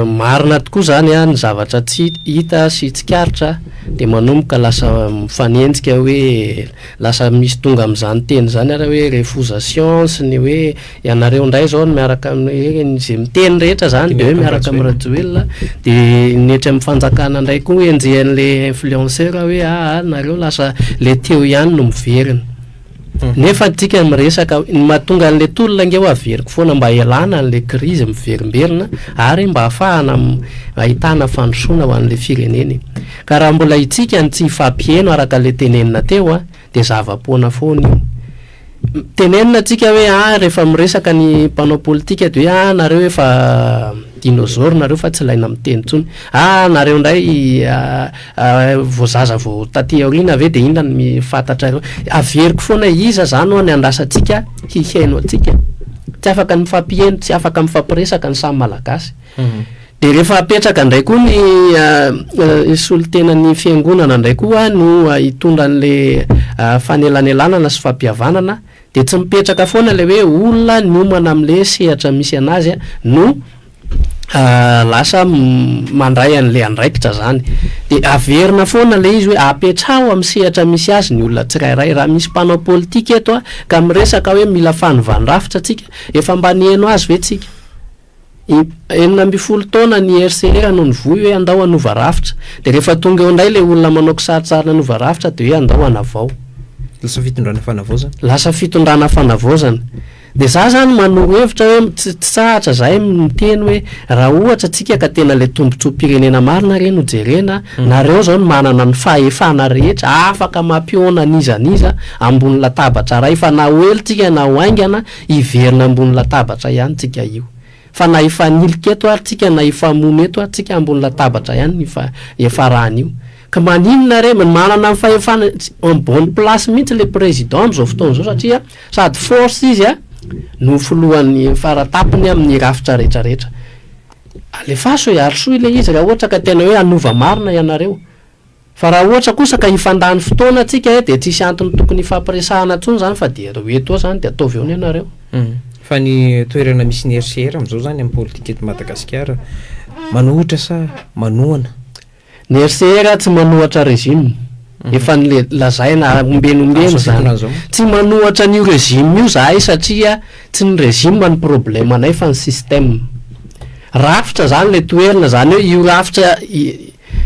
Marina tokoa zany an, ny zavatra tsy hita sy tsikaritra dia manomboka lasa mifanenjika hoe lasa misy tonga amin'izany teny izany ary hoe refusation sy ny hoe ianareo indray izao no miaraka amin'ny izay miteny rehetra zany dia hoe miaraka amin'i Rajoelina dia ny etsy amin'ny fanjakana indray koa enjehan'ilay influenceur hoe aa nareo lasa le teo ihany no miverina. Nefa tsika miresaka, ny mahatonga an'le tolona ange ho averiko foana mba hialana an'le crise miverimberina ary mba ahafahana ahitana fandrosoana ho an'le firenena e. Ka raha mbola itsika no tsy hifampiheno araka le tenenina teo a, de zava-poana foana io. Tenenina tsika hoe ah rehefa miresaka ny mpanao politika de hoe ah nareo efa dinosaure nareo fa tsy ilaina miteny intsony, ah nareo ndray Vao zaza vao taty aoriana ve dia inona no fantatrareo? Averiko foana hoe iza izany hoa ny andrasantsika hihaino antsika? Tsy afaka ny mifampiheno, tsy afaka mifampiresaka ny samy Malagasy. Dia rehefa apetraka indray koa ny solontenan'ny fiangonana indray koa no hitondra an'ilay fanelanelanana sy fampihavanana dia tsy mipetraka foana ilay hoe olona niomana amin'ilay sehatra misy an'azy no lasa mandray an'ilay andraikitra zany. Dia averina foana ilay izy hoe apetraho amin'ny sehatra misy azy ny olona tsirairay. Raha misy mpanao politika eto ka miresaka hoe mila fanovan-drafitra tsika, efa mba niheno azy ve tsika? 16 taona ny RCR no nivoy hoe andao hanova rafitra. Dia rehefa tonga eo indray ilay olona manao kisarisary nanova rafitra dia hoe andao hanavao. Lasa fitondrana fanavaozana. Lasa fitondrana fanavaozana. Dia za zany manoro hevitra hoe tsy tsahatra zahay miteny hoe raha ohatra tsika ka tena ilay tombotsoam-pirenena marina re no jerena, nareo zao no manana ny fahefana rehetra afaka mampihaona an'iza n'iza ambony latabatra ray fa na ho ela tsika na ho haingana hiverina ambony latabatra ihany tsika io. Fa na hifanilika eto ary tsika na hifamono eto ary tsika ambony latabatra ihany ny hiafaran'io. Ka maninona re, manana ny fahefana en bonne place mihitsy le président amin'izao fotoana izao satria sady force izy a! no filohan'ny faratapony amin'ny rafitra rehetra rehetra. Alefaso e, arosoy ilay izy raha ohatra ka tena hoe hanova marina ianareo. Fa raha ohatra kosa ka hifandany fotoana tsika e dia tsisy antony tokony hifampiresahana intsony izany fa dia reo eto eo izany dia ataovy eo ny anareo. Fa ny toerana misy ny RCR amin'izao izany amin'ny politika eto Madagasikara, manohitra sa manohana? Ny RCR tsy manohatra régime, efa lazaina ombieny ombieny izany. Tsy manohatra an'io régime io zahay satria tsy ny régime no problème anay fa ny système. Rafitra izany ilay toherina, izany hoe io rafitra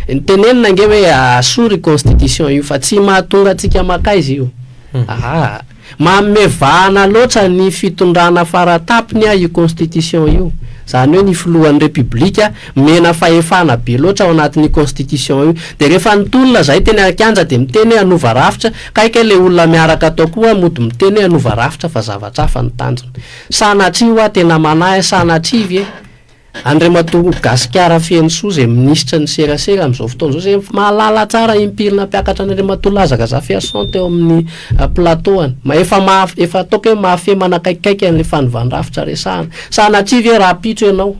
Ny tenenina ange hoe asory io constitution io fa tsy mahatonga antsika makaiza io. Aa. Manome vahana loatra ny fitondrana faratapony io constitution io. Izany hoe ny filohan'ny repiblika omena fahefana be loatra ao anatin'io constitution io. Dia rehefa nitolona izahay teny an-kianja dia miteny hoe hanova rafitra, kay kay ilay olona miaraka tao koa mody miteny hoe hanova rafitra fa zavatra hafa ny tanjona. Sanatria hoa tena manahy sanatria ve? Andriamatoa Gasikara Fenosoa izay minisitry ny serasera amin'izao fotoana izao izay mahalala tsara impiry nampiakatra an'Andriamatoa Laza Razafiarison teo amin'ny plateau-ny. Efa maha, efa ataoko hoe mahafehy manakaikikaiky an'ilay fanovan-drafitra resahana. Sanatria ve rahampitso ianao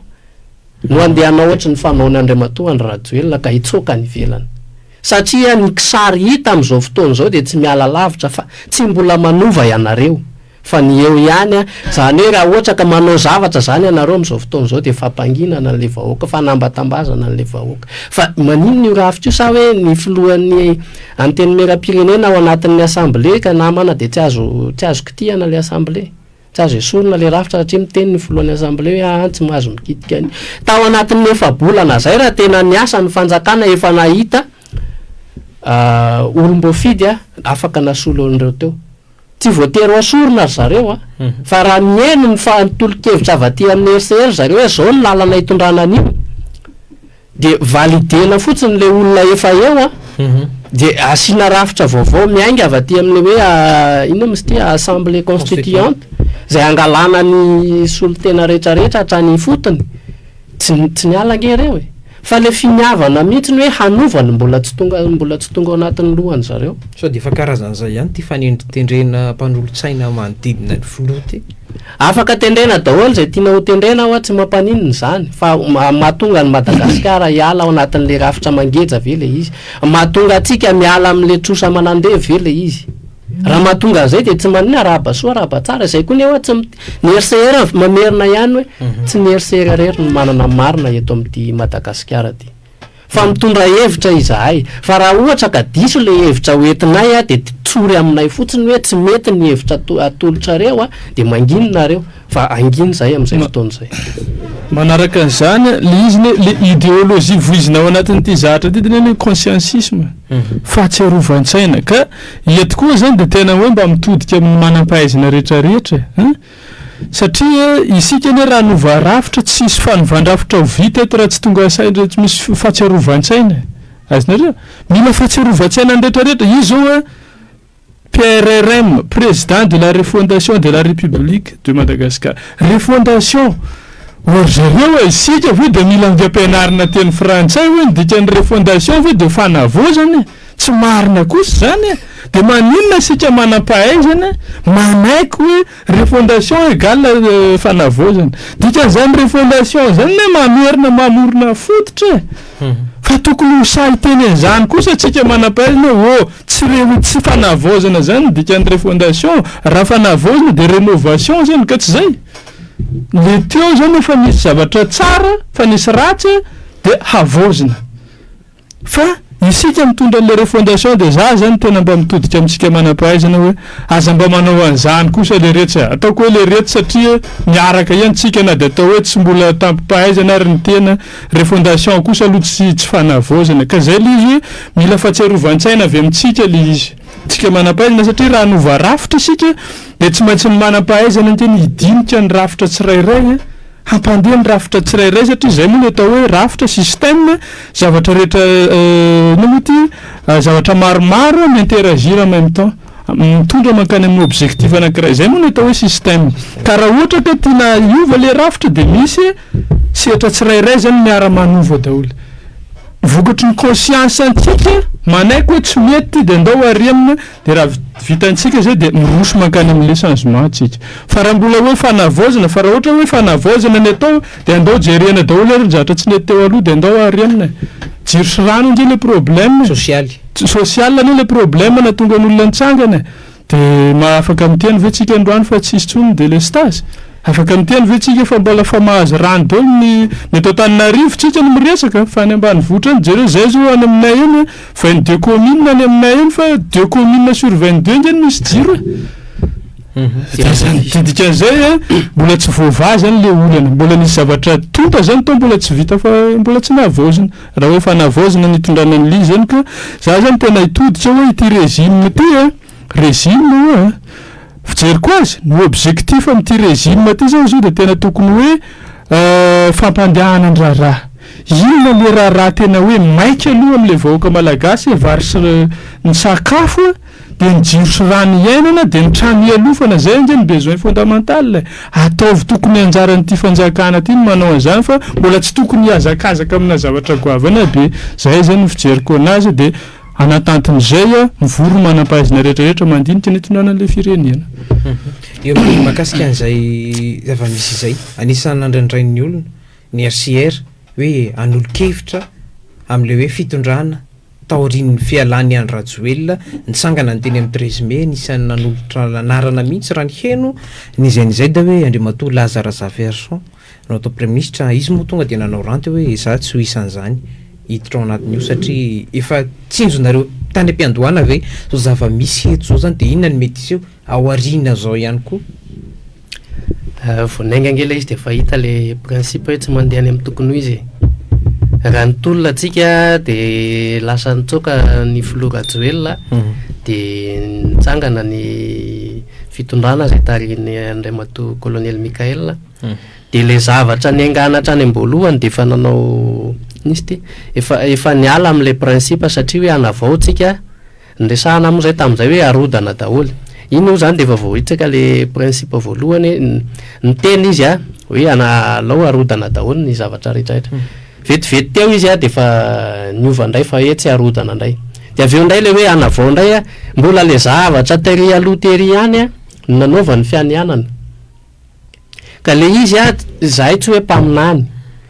no handeha hanao ohatry ny fanaon'i Andriamatoa Andry Rajoelina ka hitsoaka any ivelany? Satria ny kisary hita amin'izao fotoana izao dia tsy miala lavitra fa tsy mbola manova ianareo. Fa ny eo ihany an, izany hoe raha ohatra ka manao zavatra izany ianareo amin'izao fotoana izao dia fampanginana an'ilay vahoaka, fanambatambazana an'ilay vahoaka. Fa maninona io rafitra io sa hoe ny filohan'ny antenimierampirenena ao anatin'ny assemblée ka namana dia tsy azo tsy azo kitihana ilay assemblée? Tsy azo esorina ilay rafitra satria miteny ny filohan'ny assemblée hoe aa tsy mahazo mikitika an'io. Tao anatin'ny efa-bolana izay raha tena niasa ny fanjakana efa nahita olom-boafidy afaka nasolo an'ireo teo. Tsy voatery ho asorina ry zareo a! Fa raha mihaino ny fa ny tolo-kevitra avy aty amin'ny RCR zareo hoe zao ny lalana hitondrana an'io dia valider-na fotsiny ilay olona efa eo a! Dia asiana rafitra vaovao miainga avy aty amin'ilay hoe inona moa izy ity assemblée constituante izay hangalana ny solontena rehetrarehetra hatrany ifotony. Tsy tsy niala ange ireo e! Fa le finiavana mihitsy ny hoe hanova no mbola tsy tonga mbola tsy tonga ao anatin'ny lohany zareo. Sao dia efa karazan'izay ihany ity fanendritendrena mpanolotsaina manodidina ny filoha ity? Afaka tendrena daholo izay tiana ho tendrena hoa tsy mampaninona izany fa mahatonga an'i Madagasikara hiala ao anatin'le rafitra mangeja ve le izy? Mahatonga antsika miala amin'le trosa aman'andevo ve le izy? Raha mahatonga an'izay dia tsy maninona, arahaba soa, arahaba tsara. Izay koa nefa tsy ny RCR mamerina ihany hoe tsy ny RCR irery no manana marina eto amin'ity Madagasikara ity. Fa mitondra hevitra izahay. Fa raha ohatra ka diso ilay hevitra hoentinay dia tsory aminay fotsiny hoe tsy mety ny hevitra atolotrareo dia mangina nareo. Fa hangina izahay amin'izay fotoana izay. Manaraka an'izany, ilay izy anie, ilay idéologie voizina ao anatin'ity zavatra ity dia ny hoe consciencisme, fahatsiarovan-tsaina. Ka eto koa izany dia tena hoe mba mitodika amin'ny manam-pahaizana rehetrarehetra e! An! Satria isika anie raha hanova rafitra, tsy hisy fanovan-drafitra ho vita eto raha tsy tonga saina, tsy misy fahatsiarovan-tsaina e! Azonareo? Mila fahatsiarovan-tsaina ny rehetrarehetra. Io izao an, PRRM, Président de la Refondation de la République de Madagascar. Refondation! Ô ry zareo a, isika ve dia mila andiam-pianarana teny frantsay hoe ny dikan'ny refondation ve dia fanavaozana e? Tsy marina kosa izany e! Dia maninona isika manam-pahaizana manaiky hoe refondation égale fanavaozana? Dikan'izany refondation izany anie mamerina mamorona fototra e! Fa tokony ho sahy hiteny an'izany kosa isika manam-pahaizana hoe ô, tsy re, tsy fanavaozana izany ny dikan'ny refondation, raha fanavaozana dia rénovation izany ka tsy izay? Le teo zany efa nisy zavatra tsara fa nisy ratsy dia havaozina. Fa isika mitondra an'le refondation dia za zany tena mba mitodika amintsika manam-pahaizana hoe aza mba manao an'izany kosa leretsy a! Ataoko hoe leretsy satria miaraka ihany tsika na dia atao hoe tsy mbola tampom-pahaizana ary ny tena, refondation kosa aloha tsy tsy fanavaozana. Ka zay le izy hoe mila fahatsiarovan-tsaina avy amintsika le izy. Tsika manam-pahaizana satria raha hanova rafitra isika dia tsy maintsy ny manam-pahaizana ange no hidinika ny rafitra tsirairay, hampandeha ny rafitra tsirairay satria izay moa no atao hoe rafitra, système, zavatra rehetra inona moa ity, zavatra maromaro mi-interagir en même temps, mitondra mankany amin'ny objectif anankiray, izay moa no atao hoe système. Ka raha ohatra ka tiana hiova ilay rafitra dia misy sehatra tsirairay izany miara-manova daholo. Vokatry ny conscience antsika manaiky hoe tsy mety ty de andao arenina de raha vitantsika zay de miroso mankany amle changement tsika. Fa raha mbola hoe fanavaozana fa raha ohatra hoe fanavaozana ny atao de andao jerena daholo ary ny zavatra tsy nety teo aloha de andao arenina e. Jiro sy rano ange le problème e. Sosialy. Social anie le problème nahatonga ny olona nitsangana e. De ma afaka miteny ve tsika androany fa tsisy tsony ny delestazy? Afaka miteny ve tsika fa mbola fa mahazo rano daholo ny ny eto Antananarivo tsika no miresaka fa any ambanivohitra any jereo zay zao any aminay eny 22 communes any aminay eny fa deux communes sur 22 nge no misy jiro e! De zany de dikan'izay a mbola tsy voavaha zany le olana mbola nisy zavatra tonta zany tao mbola tsy vita fa mbola tsy nahavaozina raha hoe efa nahavaozina nitondrana an'le izy zany ka za zany tena hitodika hoe ity régime ity a Régime oa a! Fijeriko azy, ny objectif amin'ity régime ity zao izy io dia tena tokony hoe fampandehanan-draharaha. Inona le raharaha tena hoe maika aloha amin'ilay vahoaka malagasy, vary sy ny sakafo a, dia ny jiro sy rano iainana, dia ny trano ialofana, zay ange ny besoin fondamental e! Ataovy tokony anjaran'ity fanjakana ity ny manao an'izany fa mbola tsy tokony hihazakazaka amina zavatra goavana be. Zay zany ny fijeriko anazy dia. Anatantin'izay, mivory ny manam-pahaizana rehetra rehetra mandinika ny hitondrana an'ilay firenena. Eo amin'ny mahakasika an'izay zava-misy izay, anisan'ny nandrandrain'ny olona ny HCR hoe hanolo-kevitra amin'ilay hoe fitondrana taorian'ny fialan'i Andry Rajoelina, nitsangana ny teny amin'ny 13 mai, anisan'ny nanolotra anarana mihitsy raha ny heno n'izay n'izay dia hoe Andriamatoa Laza Razafiarison. no atao praiminisitra, izy moa tonga dia nanao ranty hoe izaho tsy ho isan'izany hiditra ao anatin'io satria efa tsinjonareo tany am-piandohana ve zao zava-misy eto zao zany dia inona no mety hiseho aoriana zao ihany koa? Vao niainga ange ilay izy dia efa hita ilay principe hoe tsy mandeha any amin'ny tokony ho izy e. Raha nitolona tsika dia lasa nitsoaka ny filoha Rajoelina dia nitsangana ny fitondrana izay tarihin'ny Andriamatoa Colonel Mickaël. Dia ilay zavatra niaingàna hatrany am-boalohany dia efa nanao, inona izy ity? Efa efa niala amin'ilay principe satria hoe hanavao tsika, niresahana moa izay tamin'izay hoe harodana daholo. Iny moa izany dia efa voahitsaka ilay principe voalohany hoe niteny izy an, hoe ana- alao harodana daholo ny zavatra rehetra rehetra. Vetivety teo izy an dia efa niova indray fa hoe tsy harodana indray. Dia avy eo indray ilay hoe hanavao indray an, mbola ilay zavatra tery aloha tery ihany an no nanaovany fianianana. Ka le izy a, izahay tsy hoe mpaminany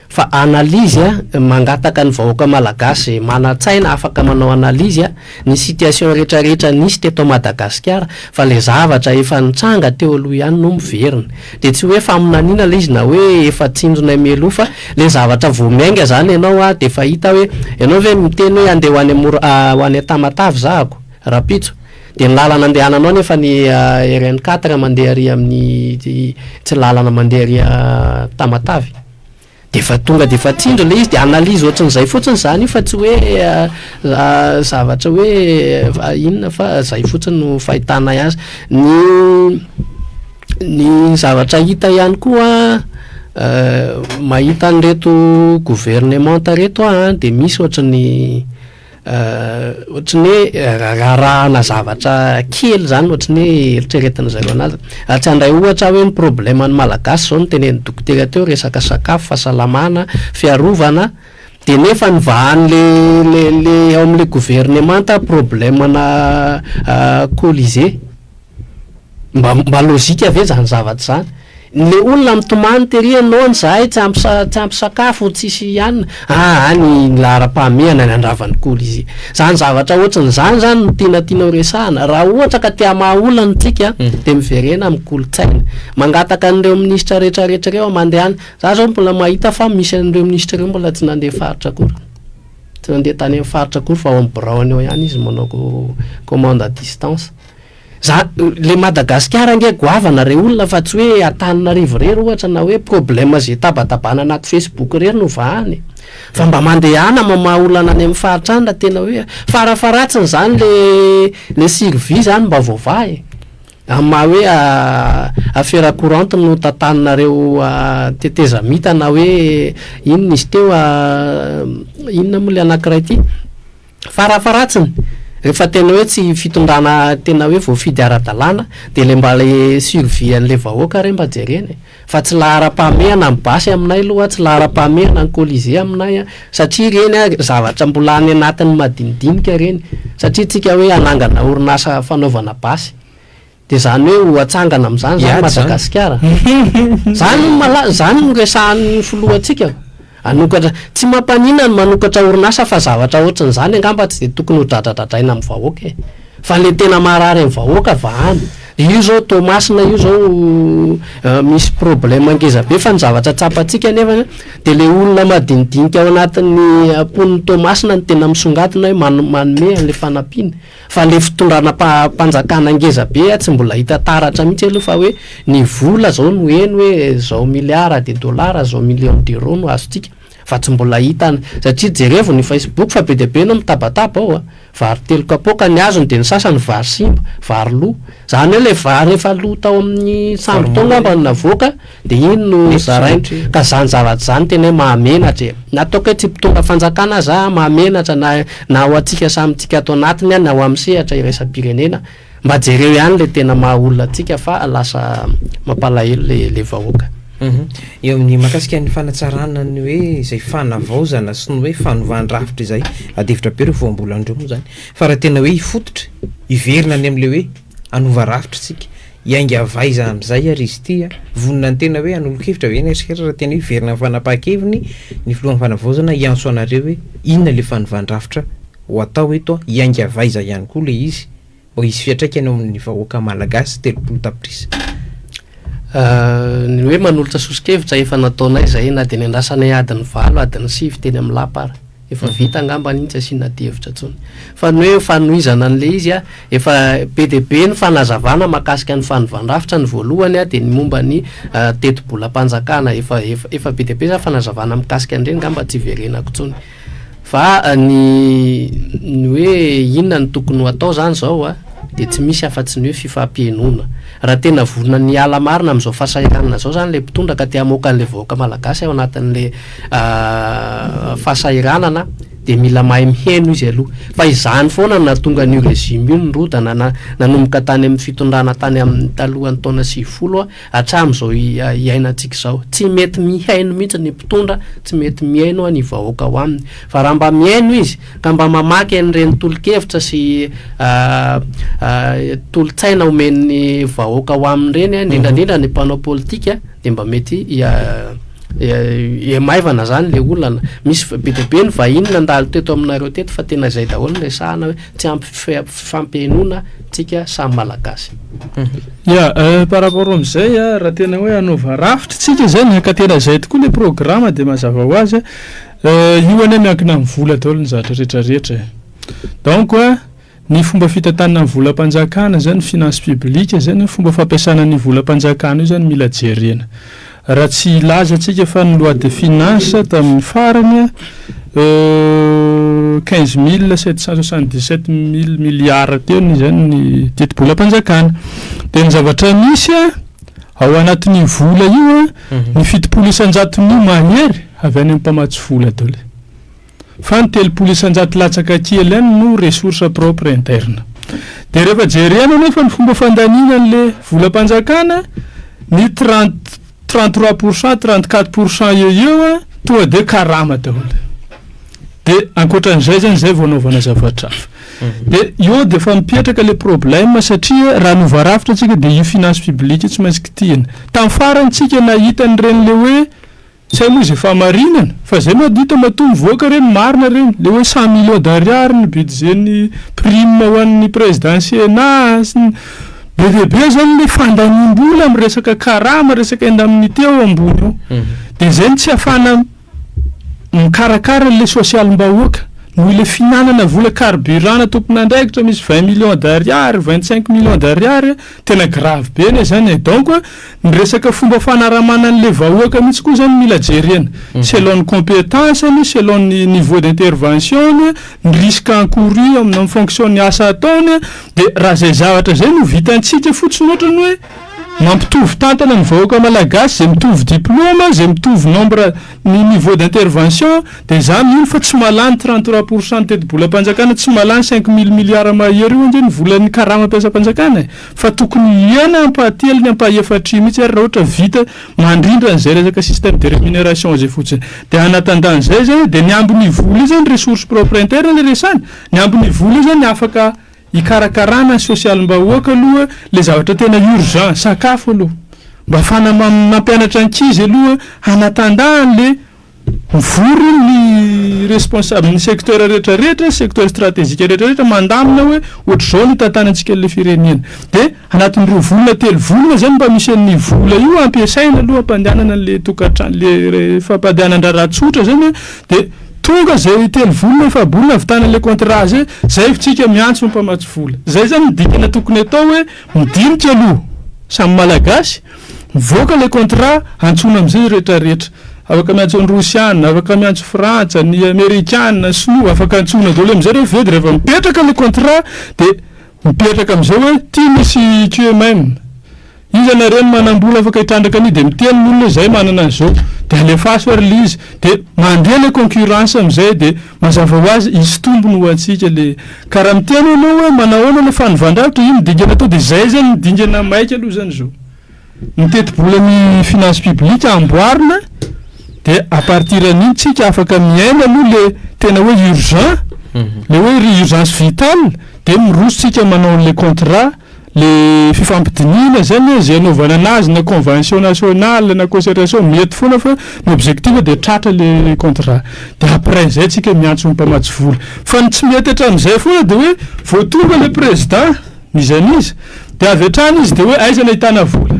fa analyse a, mangataka ny vahoaka malagasy zay manan-tsaina afaka manao analyse a, ny situation rehetra rehetra nisy teto Madagasikara fa le zavatra efa nitranga teo aloha ihany no miverina. De tsy hoe faminaniana le izy na hoe efa tsinjonay mialoha fa le zavatra vao miainga zany ianao a de efa hita hoe ianao ve miteny hoe andeha ho any Mora ho any Tamatave zahako rahampitso Dia ny lalana andehananao nefa ny RN 4 mandeha ary amin'ny tsy lalana mandeha ary Tamatave. Dia efa tonga dia efa tsindry ilay izy dia analyse ohatran'izay fotsiny izany io fa tsy hoe zavatra hoe inona fa izay fotsiny no fahitanay azy. Ny ny zavatra hita ihany koa mahita an'ireto gouvernemanta ireto aho an dia misy ohatran'ny Ohatry ny hoe raharahana zavatra kely izany ohatry ny hoe eritreretin-dry zareo anazy. Raha tsy handray ohatra aho hoe ny problème-n'ny Malagasy izao no tenenin'ny dokotera teo, resaka sakafo, fahasalamana, fiarovana, dia nefa ny vahan'le le le ao amin'le governemanta problème-na colisée. Mba mba logique ve zany zavatra zany? Le olona mitomany tery ianao zahay tsy ampy sa tsy ampy sakafo tsisy hanina, aa ny laharam-pahamehana ny handrava ny colisée. Zany zavatra ohatrin'izany zany no tiana tiana ho resahana. Raha ohatra ka te hamaha olana tsika de miverena amin'ny kolontsaina. Mangataka an'ireo minisitra rehetra rehetra ireo aho mandehana, za zao mbola mahita fa misy an'ireo minisitra ireo mbola tsy nandeha faritra akory. Tsy nandeha tany amin'ny faritra akory fa ao amin'ny biraony ao ihany izy manao commande à distance. Za, le Madagasikara ange goavana re olona fa tsy hoe Antananarivo irery ohatra na hoe problème ze tabatabana anaty Facebook irery no vahana e. Fa mba mandehana mamaha olana any amin'ny faritra any raha tena hoe farafaharatsiny zany le le survie zany mba voavaha e. Amin'ny maha hoe affaire courante no tantaninareo tetezamita na hoe inona izy teo inona moa le anakiray ty? Farafaharatsiny. Rehefa tena hoe tsy fitondrana tena hoe voafidy ara-dalàna dia le mba le survie an'le vahoaka re mba jerena e. Fa tsy laharam-pahamehana ny basy aminay aloha, tsy laharam-pahamehana ny colisée aminay an, satria ireny an zavatra mbola any anatin'ny madinidinika ireny, satria tsika hoe hanangana orinasa fanaovana basy. Dia izany hoe ho atsangana amin'izany izany Madagasikara? Izany no malaza, izany no resahan'ny filohantsika. Hanokatra, tsy mampaninona ny manokatra orinasa fa zavatra ohatran'izany angamba tsy dia tokony ho dradradradraina amin'ny vahoaka e. Fa ilay tena maharary ny vahoaka vahana. Io izao Toamasina io izao misy problème ngeza be fa ny zavatra tsapantsika anefa dia ilay olona madinidinika ao anatin'ny mponin'i Toamasina no tena misongadina hoe manome an'ilay fanampiana. Fa le fitondrana mpanjakana ngeza be tsy mbola hita taratra mihitsy aloha fa hoe ny vola zao no heno hoe zao milliard de dollars zao million d'euros no azontsika fa tsy mbola hita satria jerevo ny facebook fa be dia be no mitabataba ao a! Vary telo kapoaka ny azony de ny sasany vary simba, vary lo, zany hoe le vary efa lo tao amin'ny sambo tao ngamba no navoaka De iny no zaraina. Ka zany zavatra zany tena hoe mahamenatra e. Na ataoko hoe tsy mpitondra fanjakana aza aho, mahamenatra na na ho antsika samy tsika ato anatiny na ho amin'ny sehatra iraisam-pirenena. Mba jereo ihany le tena maha olona antsika fa lasa mampalahelo le le vahoaka. Eo amin'ny mahakasika ny fanatsarana ny hoe izay fanavaozana sy ny hoe fanovan-drafitra izay, adihevitra be ireo voambolana ireo moa izany. Fa raha tena hoe hifototra, hiverina any amin'ilay hoe hanova rafitra isika, Hiainga avy aiza amin'izay ary izy ity a? Vonona ny tena hoe hanolo-kevitra ve ny HCR raha tena hoe hiverina amin'ny fanapahan-keviny ny filohan'ny fanavaozana hiantso anareo hoe inona ilay fanovan-drafitra ho atao eto a? Hiainga avy aiza ihany koa ilay izy mba hisy fiantraikany eo amin'ny vahoaka malagasy 30 tapitrisa? Ny hoe manolotra soso-kevitra efa nataonay izay na dia niandrasanay adiny valo, adiny sivy teny amin'ny lapa ary. Efa vita angamba iny tsy asiana adihevitra intsony. Fa ny hoe fanohizana an'ilay izy a, efa be dia be ny fanazavana mahakasika ny fanovan-drafitra, ny voalohany a dia ny momba ny tetibolam-panjakana, efa efa efa be dia be zany fanazavana mikasika an'ireny angamba tsy hiverenako intsony. Fa ny ny hoe inona no tokony ho atao zany izao a, dia tsy misy afa-tsy ny hoe fifampihenoana. Raha tena vonona ny hiala marina amin'izao fahasahiranana izao zany ilay mpitondra ka te hamoaka an'ilay vahoaka malagasy ao anatin'ilay fahasahiranana dia mila mahay miheno izy aloha. Fa izany foana no nahatonga an'io régime io nirodana na nanomboka tany amin'ny fitondrana tany amin'ny talohan'ny taona 90 hatramin'izao iainantsika izao. Tsy mety mihaino mihitsy ny mpitondra, tsy mety mihaino ny vahoaka ao aminy. Fa raha mba mihaino izy ka mba mamaky an'ireny tolo-kevitra sy tolo-tsaina omen'ny vahoaka ao aminy ireny, indrindra indrindra ny mpanao politika dia mba mety Maivana zany le olana. Misy be dia be ny vahiny nandalo teto aminareo teto fa tena izay daholo no resahana hoe tsy ampy fifampihenoana tsika samy Malagasy. Ya, par rapport amin'izay a, raha tena hoe hanova rafitra tsika zany ka tena izay tokoa le programme dia mazava ho azy a, io anie miankina amin'ny vola daholo ny zavatra rehetra rehetra e. Donc a, Ny fomba fitantanana ny volam-panjakana izany, finance publique izany, ny fomba fampiasana an'io volam-panjakana io izany mila jerena. Raha tsy hilaza antsika fa ny loi de finance tamin'ny farany 15 777 mille milliards teo ny izany ny tetibolam-panjakana. Dia ny zavatra misy ao anatin'io vola io ny 70 isan-jaton'io mahery avy any amin'ny mpamatsy vola daholo. Fa ny 30 isan-jato latsaka kely ihany no ressource propre interne. Dia rehefa jerena anefa ny fomba fandaniana an'le volam-panjakana, ny 30, 33 pourcent, 34 pourcent eo eo an, tonga dia karama daholo. Dia ankoatran'izay zany izay vao anaovana zavatra hafa. Dia eo dia efa mipetraka le problème satria raha hanova rafitra tsika dia io finance publique io tsy maintsy kitihina. Tamin'ny farany tsika nahita an'ireny le hoe Tsy hay moa izay fahamarinana fa zay no adita matoa mivoaka reny marina reny le hoe 100 millions d'ariary ny budget ny prime ho an'ny président sénat sy ny be dia be zany le fandaniam-bola am resaka karama resaka indemnité ao ambony ao de zay no tsy ahafahana mikarakara le sosialim-bahoaka noho le fihinanana vola carburant na tompon'andraikitra misy 20 millions d'ariary 25 millions d'ariary tena grave be anie zany e donc Ny resaka fomba fanaramana an'le vahoaka mihitsy koa zany mila jerena, selon ny compétence-ny, selon ny niveau d'intervention-ny, ny risque encouru en fonction ny asa ataony, de raha zay zavatra zay no vitantsika fotsiny ohatrany hoe Mampitovy tantana ny vahoaka malagasy izay mitovy diploma, izay mitovy nombre ny niveau d'intervention dia za mino fa tsy mahalany 33 pourcent ny tetibolam-panjakana, tsy mahalany 5000 milliards mahery io ange ny volan'ny karama mpiasam-panjakana e, fa tokony hiena ampahatelony, ampahefatry mihitsy ary raha ohatra vita mandrindra an'izay resaka système de rémunération zay fotsiny. De en attendant zay zany de ny ambiny vola io zany, ressource propre interne le resany, ny ambiny vola io zany afaka hikarakarana ny sosialim-bahoaka aloha, le zavatra tena urgent, sakafo aloha, mba ahafahana mampianatra ankizy aloha, en attendant le mivory ny responsable ny secteur rehetrarehetra, secteur stratégique rehetrarehetra, mandamina hoe ohatr'izao no hitantanantsika le firenena. De anatin'ny 2 volana, 3 volana zany mba misy an'ny vola io ampiasaina aloha ampandehanana an'le tokantrano, le fampandehanan-draharaha tsotra zany. De tonga zay 3 volana, 4 volana avitana le contrat zay, zay tsika miantso mpamatsy vola. Zay zany midikana tokony atao hoe midinika aloha samy malagasy, mivoaka le contrat, antsoina amizay rehetrarehetra, afaka miantso ny Rosiana, afaka miantso Frantsa, ny Amerikana, Sinoa, afaka antsoina daholo amizay rehefa avy eo. De rehefa mipetraka le contrat de mipetraka amizay hoe ty misy QMM, iza nareo ny manam-bola afaka hitrandraka an'io, de miteny ny olona zay manana an'izao, de alefaso ary le izy, de mandeha le concurrence amizay, de mazava ho azy isy tombony ho antsika. Le karaha miteny anao hoe manahoana le fanovan-drafitra io, midingana atao, de zay zany midingana maika aloha zany zao, ny tetibola, ny finance publique amboarina, de à partir an'iny tsika afaka miaina aloha le tena hoe urgent, le hoe urgence vitale, de miroso tsika manao an'le contrat, le fifampidinihana zany zay anaovana anazy, na convention nationale na concertation, mety foana, fa ny objectif de tratra le contrat, de après zay tsika miantso mpamatsy vola. Fa ny tsy mety hatramin'izay foana de hoe vao tonga le président n'iza n'iza, de avy hatrany izy de hoe aiza nahitana vola,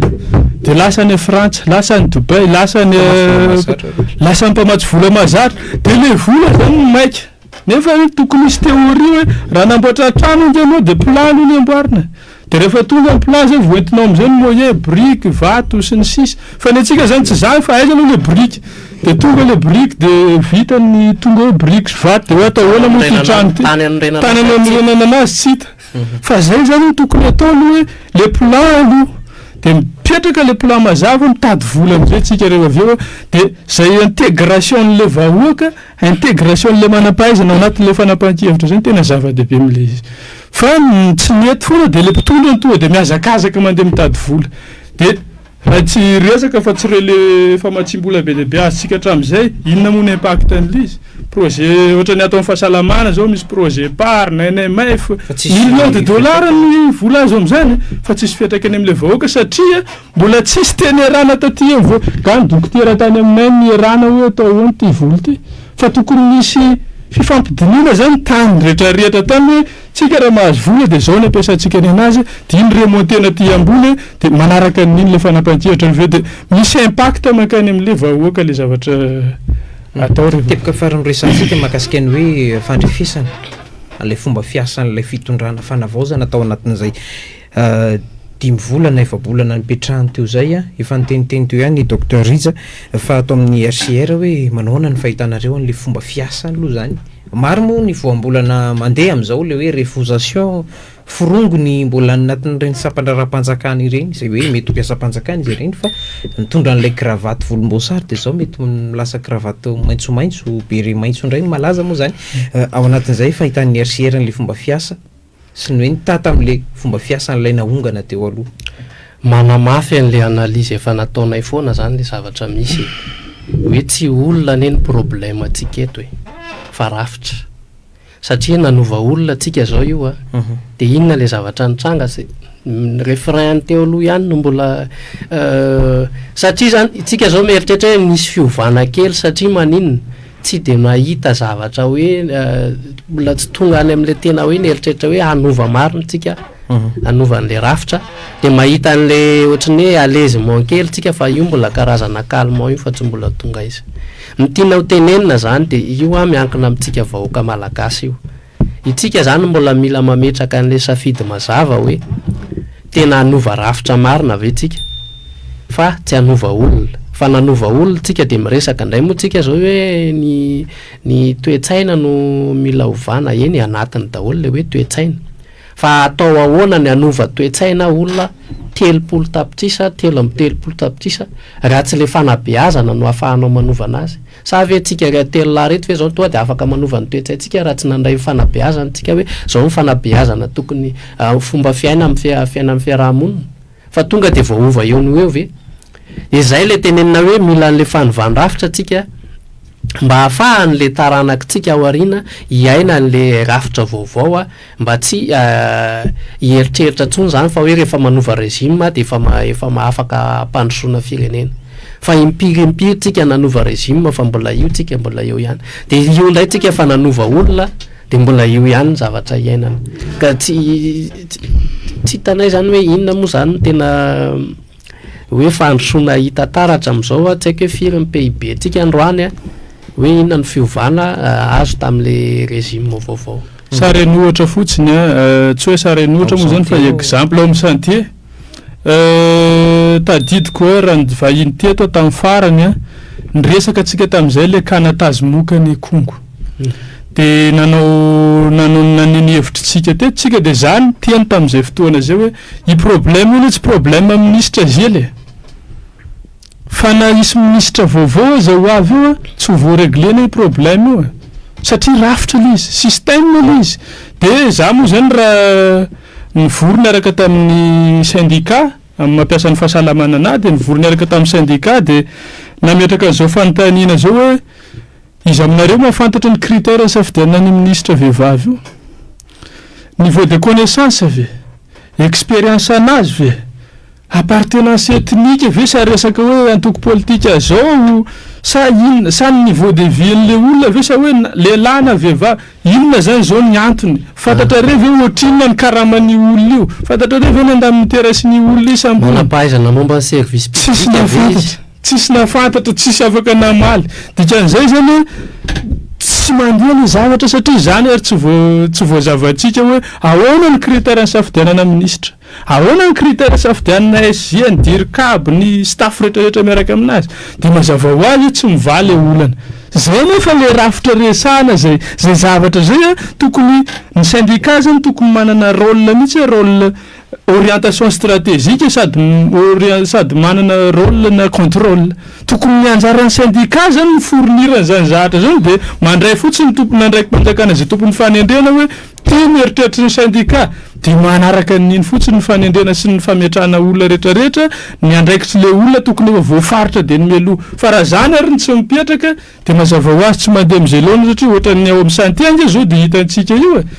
de lasa any Frantsa, lasa any Dubai, lasa mpamatsy vola mahazatra, de le vola zany no maika, nefa tokony misy théorie hoe raha namboatra trano inge anao de plan aloha ny amboarina, de rehefa tonga ny plan zay voentinao amizay ny moyen, brique, vato sy ny sisa. Fa ny antsika zany tsy zany, fa aiza aloha le brique, de tonga le brique, de vita ny tonga hoe brique sy vato, de hoe atao ahoana moa ty trano ty? Tany anorenana. Tany anorenana anazy tsy hita. Fa zay zany tokony atao aloha hoe le plan aloha, de mipetraka le plan mazava, mitady vola amizay tsika rehefa avy eo. De zay intégration n'le vahoaka, intégration n'le manam-pahaizana ao anatin'le fanapahan-kevitra zay ny tena zava-dehibe am'le izy. Fa tsy mety foana de le mpitondra ny tonga de mihazakazaka mandeha mitady vola, de raha tsy resaka fa tsy re le famatsim-bola be dehibe azontsika hatramin'izay, inona moa ny impact an'le izy? Projet ohatra ny atao amin'ny fahasalamana zao, misy projet par na NMF, Fa tsisy million de dollars ny vola azo am'izany, fa tsisy fiantraikany am'le vahoaka satria mbola tsisy teny erana taty vo ga ny dokotera tany aminay ny erana hoe atao ahoana ty vola ty. Fa tokony misy fifampidinihana zany tany rehetrarehetra tany hoe tsika raha mahazo vola de zao ny ampiasantsika ny anazy, de iny remontena aty ambony, de manaraka an'iny le fanapahan-kevitra avy eo, de misy impact mankany am'le vahoaka le zavatra atao rehefa. Teboka farany resantsika mahakasika ny hoe fandrefesana ilay fomba fiasan'ilay fitondrana fanavaozana atao anatin'izay 5 volana, 4 volana nipetrahany teo zay a, efa niteniteny teo ihany docteur Rija fa atao amin'ny RCR hoe manahoana ny fahitanareo an'le fomba fiasany aloha zany? Maro moa ny voambolana mandeha am'izao, le hoe refondation forongony mbola anatin'ireny sampan-draharaham-panjakana ireny, zay hoe mety ho mpiasam-panjakana izy ireny fa mitondra an'ilay kravaty volomboasary, de zao mety lasa kravaty maitsomaitso, béret maitso indray no malaza moa zany. Ao anatin'izay fahitan'ny RCR n'le fomba fiasa sy ny hoe nitata am'le fomba fiasan'ilay naongana teo aloha. Manamafy an'le analyse efa nataonay foana zany le zavatra misy hoe tsy olona ane ny problème atsika eto e, fa rafitra, satria nanova olona atsika zao io a, de inona le zavatra nitranga? Sy ny refrain teo aloha ihany no mbola satria zany itsika zao mieritreritra hoe nisy fiovana kely, satria maninona tsy de mahita zavatra hoe mbola tsy tonga any am'le tena hoe nieritreritra hoe hanova marina tsika, hanova an'le rafitra, de mahita an'le ohatran'ny hoe allègement kely tsika, fa io mbola karazana calmant io fa tsy mbola tonga izy. Ny tiana ho tenenina zany de io a, miankina amintsika vahoaka malagasy io. Itsika zany mbola mila mametraka an'le safidy mazava hoe tena hanova rafitra marina ve tsika fa tsy hanova olona. Fa nanova olona tsika, de miresaka indray moa tsika zao hoe ny toe-tsaina no mila ovana. Eny, anatiny daholo le hoe toe-tsaina, fa atao ahoana ny hanova toe-tsaina olona? 30 tapitrisa, 33 tapitrisa, raha tsy le fanabeazana no ahafahanao manova anazy. Sa ve tsika ry telo lahy reto ve zao tonga de afaka manova ny toe-tsaintsika raha tsy nandray fanabeazana tsika hoe zao ny fanabeazana tokony fomba fiaina amin'ny fiaina amin'ny fiaraha-monina fa tonga de voaova eo no eo ve? De zay le tenenina hoe mila an'le fanovan-drafitra tsika mba ahafahan'le taranakitsika ao aoriana hiaina an'le rafitra vaovao a, mba tsy hieritreritra intsony zany fa hoe rehefa manova régime de efa efa mahafaka hampandrosoana firenena. Fa impiry impiry tsika nanova régime fa mbola io tsika mbola eo ihany. De io indray tsika efa nanova olona de mbola io ihany ny zavatra iainana. Ka tsy tsy hitanay zany hoe inona moa zany no tena hoe fandrosoana hita taratra amin'izao a, tsy haiko hoe firy ny PIB ntsika androany a, hoe inona ny fiovana azo tamin'le régime vaovao. Sary an'ohatra fotsiny a, tsy hoe sary an'ohatra moa zany fa exemple ao amin'ny santé. Tadidiko hoe raha ny vahiny teto aho tamin'ny farany a, niresaka antsika tamin'izay le cas natazomoka ny Kongo. De nanao nanao naneho ny hevitritsika teto tsika de za niteny tamin'izay fotoana zay hoe i problème io anie tsy problème minisitra zely e. Fa na hisy minisitra vaovao aza ho avy eo a, tsy ho voa-reglena io problème io e. Satria rafitra le izy, système le izy. De za moa zany raha nivory niaraka tamin'ny syndicat amin'ny mampiasa ny fahasalamana anahy de nivory niaraka tamin'ny syndicat de nametraka an'izao fanontaniana zao hoe iza aminareo mahafantatra ny critère nisafidianana ny minisitra vehivavy io? Niveau de connaissance ve? Expérience anazy ve? Appartenance ethnique ve sa resaka hoe antoko politika zao sa inona? Sa ny niveau de vie an'le olona ve sa hoe lehilahy na vehivavy? Inona zany zao ny antony? Fantatrareo ve ohatrinona ny karaman'io olona io? Fantatrareo ve ny andamin'ny sy ny olona isam-ponina? Manam-pahaizana momba ny service Tsisy public ve izy? nahafantatra, tsisy nahafantatra, tsisy afaka namaly. Dikan'izay zany hoe tsy mandeha ny zavatra satria zany ary tsy vo tsy voazavantsika hoe ahoana ny critère nisafidianana minisitra. Ahoana ny critère isafidianana SG, ny dircab, ny staff rehetrarehetra miaraka aminazy? Dia mazava ho azy hoe tsy mivaha le olana. Zay nefa le rafitra resahana zay zay zavatra zay a, tokony ny syndicat zany tokony manana rôle mihitsy hoe rôle orientation stratégique sady orien- sady manana rôle na contrôle. Tokony ny anjaran'ny syndicat zany mi-fournir an'izany zavatra zany de mandray fotsiny ny tompon'andraiki-panjakana zay tompon'ny fanendrena hoe Ty ny eritreritry ny syndicat dia manaraka an'iny fotsiny ny fanendrena sy ny fametrahana olona retraretra, ny andraikitry le olona tokony efa voafaritra dia ny mialoha. Fa raha zany ary no tsy mipetraka dia mazava ho azy tsy mandeha amin'izay laoniny satria ohatran'ny ao amin'ny santé ange zao dia hitantsika io e!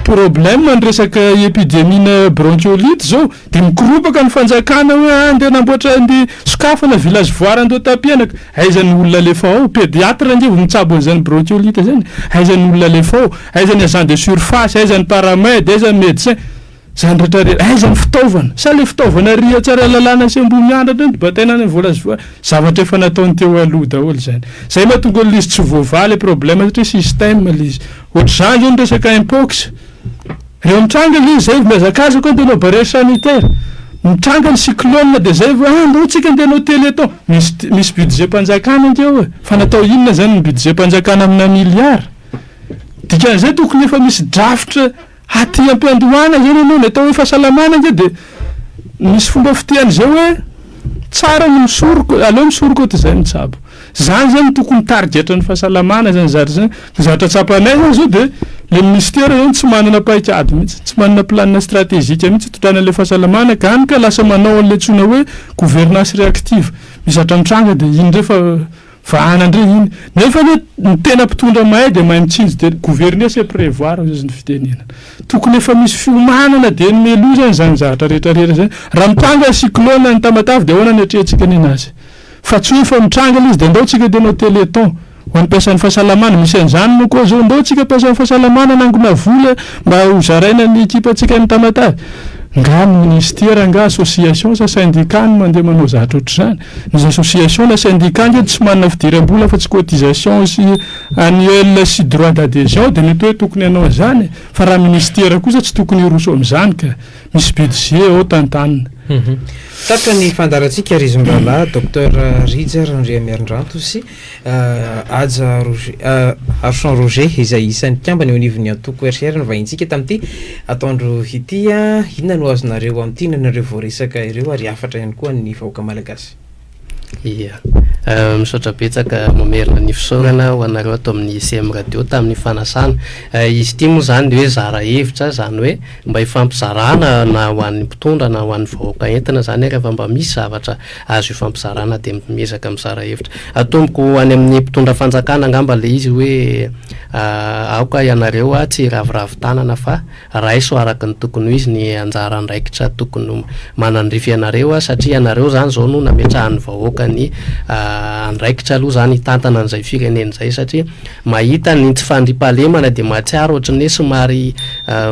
Problème ny resaka epidemie-na bronchiolite zao dia mikoropaka ny fanjakana hoe ah ndeha namboatra ndeha sokafana village voara Andohatapenaka. Aiza ny olona alefa ao? Pédiatre ange vao mitsabo an'izany bronchiolite zany. Aiza ny olona alefa ao? Aiza ny agent de surface? Aiza ny paramed? Aiza ny médecin? Zany rehetra rehetra. Aiza ny fitaovana? Sa le fitaovana ary Tsaralalàna sy Ambohimiandratra iny bataina any Vola-Zoa? Zavatra efa nataony teo aloha daholo zany. Zay mahatonga an'ilay izy tsy voavaha le problème satria système le izy. Ohatr'izany zao ny resaka mpox. Reo mitranga ve zay vao mihazakazaka hoe ndeha hanao barrière sanitaire? Mitranga ny cyclone dia zay vao ah ndao tsika ndeha hanao téléthon. Misy misy budget mpanjakana ange ao e. Fa natao inona zany ny budget mpanjakana amina milliard? Dikan'izay tokony efa misy drafitra aty ampiandohana zany ianao, ny atao hoe fahasalamana ange dia misy fomba fiteny zay hoe tsara ny misoroka, aleo misoroka toy izay mitsabo. Zany zany no tokony tarigetra ny fahasalamana zany zavatra zany, ny zavatra tsapanay zany zao de le ministera zany tsy manana paikady mihitsy, tsy manana planina stratégique mihitsy hitondrana an'le fahasalamana ka hany ka lasa manao an'le antsoina hoe gouvernance réactive, misy zavatra mitranga de iny ndray fa vahana ndray iny, nefa anie ny tena mpitondra mahay de mahay mitsinjo de gouverner c'est prévoir hoy izy ny fitenenana, tokony efa misy fiomanana dieny mialoha zany zany zavatra rehetra rehetra zany, raha mitranga ny cyclone any Tamatave de ahoana ny atrehantsika nenazy? Fa tsy hoe fa mitranga ilay izy dia ndao tsika dia hanao téléthon ho an'ny mpiasan'ny fahasalamana, misy an'izany moa koa zao, ndao tsika mpiasan'ny fahasalamana hanangona vola mba ho zaraina ny ekipantsika any Tamatave. Nga ny ministera nga association sa syndicat no mandeha manao zavatra ohatr'izany? Ny association na syndicat nge tsy manana fidiram-bola afa-tsy cotisation sy annuel sy droit d'adhesion dia mety hoe tokony hanao an'izany e! Fa raha ministera kosa tsy tokony hiroso amin'izany ka! Misy budget ao tantanina. Tapitra ny fandaharantsika ry Zimrahalahy Docteur Rija Randriamiarindranto sy Haja Roger, Harison Roger izay isan'ny mpikambana eo anivon'ny antoko RCR no vahintsika tamin'ity atoandro ity. Inona no azonareo amintinana ireo voaresaka ireo ary hafatra ihany koa an'ny vahoaka malagasy? Ia. Misaotra betsaka mamerina ny fisaorana ho anareo ato amin'ny CM Radio tamin'ny fanasana. Izy ity moa izany dia hoe zara hevitra, izany hoe mba hifampizarana na ho an'ny mpitondra na ho an'ny vahoaka entina izany rehefa mba misy zavatra azo ifampizarana dia miezaka mizara hevitra. Atomboko any amin'ny mpitondra fanjakana angamba ilay izy hoe aoka ianareo tsy hiraviravy tanana fa Raiso araka ny tokony ho izy ny anjara andraikitra tokony ho manandrify anareo satria ianareo izany izao no nametrahan'ny vahoaka ny andraikitra aloha izany hitantana an'izay firenena izay satria mahita ny tsy fandriampahalemana dia mahatsiaro ohatran'ny hoe somary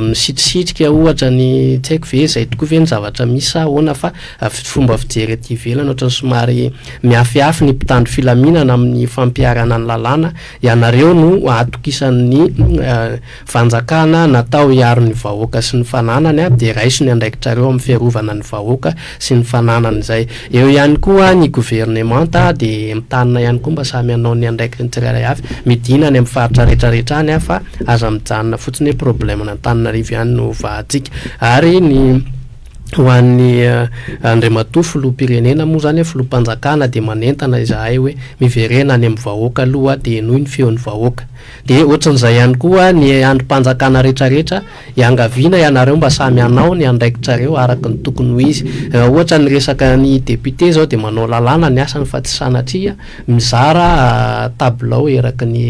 misitrisitrika ohatra ny tsy haiko ve izay tokoa ve ny zavatra misy sa ahoana fa fomba fijery aty ivelany ohatran'ny somary miafiafy ny mpitandro filaminana amin'ny fampiharana ny lalàna ianareo no ahatokisan'ny Fanjakana natao hiaro ny vahoaka sy ny fananany dia raiso ny andraikitrareo amin'ny fiarovana ny vahoaka sy ny fananany izay. Eo ihany koa ny governemanta dia mitanina ihany koa mba samy hanao ny andraikiny tsirairay avy, midina any amin'ny faritra rehetra rehetra any fa aza mijanona fotsiny hoe problème an'Antananarivo ihany no vahantsika. Ary ny ho an'ny Andriamatoa Filoham-pirenena moa izany, Filoham-panjakana dia manentana izahay hoe miverena any amin'ny vahoaka aloha dia henoy ny feon'ny vahoaka. Dia ohatran'izay ihany koa ny andrim-panjakana rehetrarehetra, iangaviana ianareo mba samy hanao ny andraikitrareo araka ny tokony ho izy. Raha ohatra ny resaka ny député izao dia manao lalàna ny asany fa tsy sanatria mizara tabilao eraky ny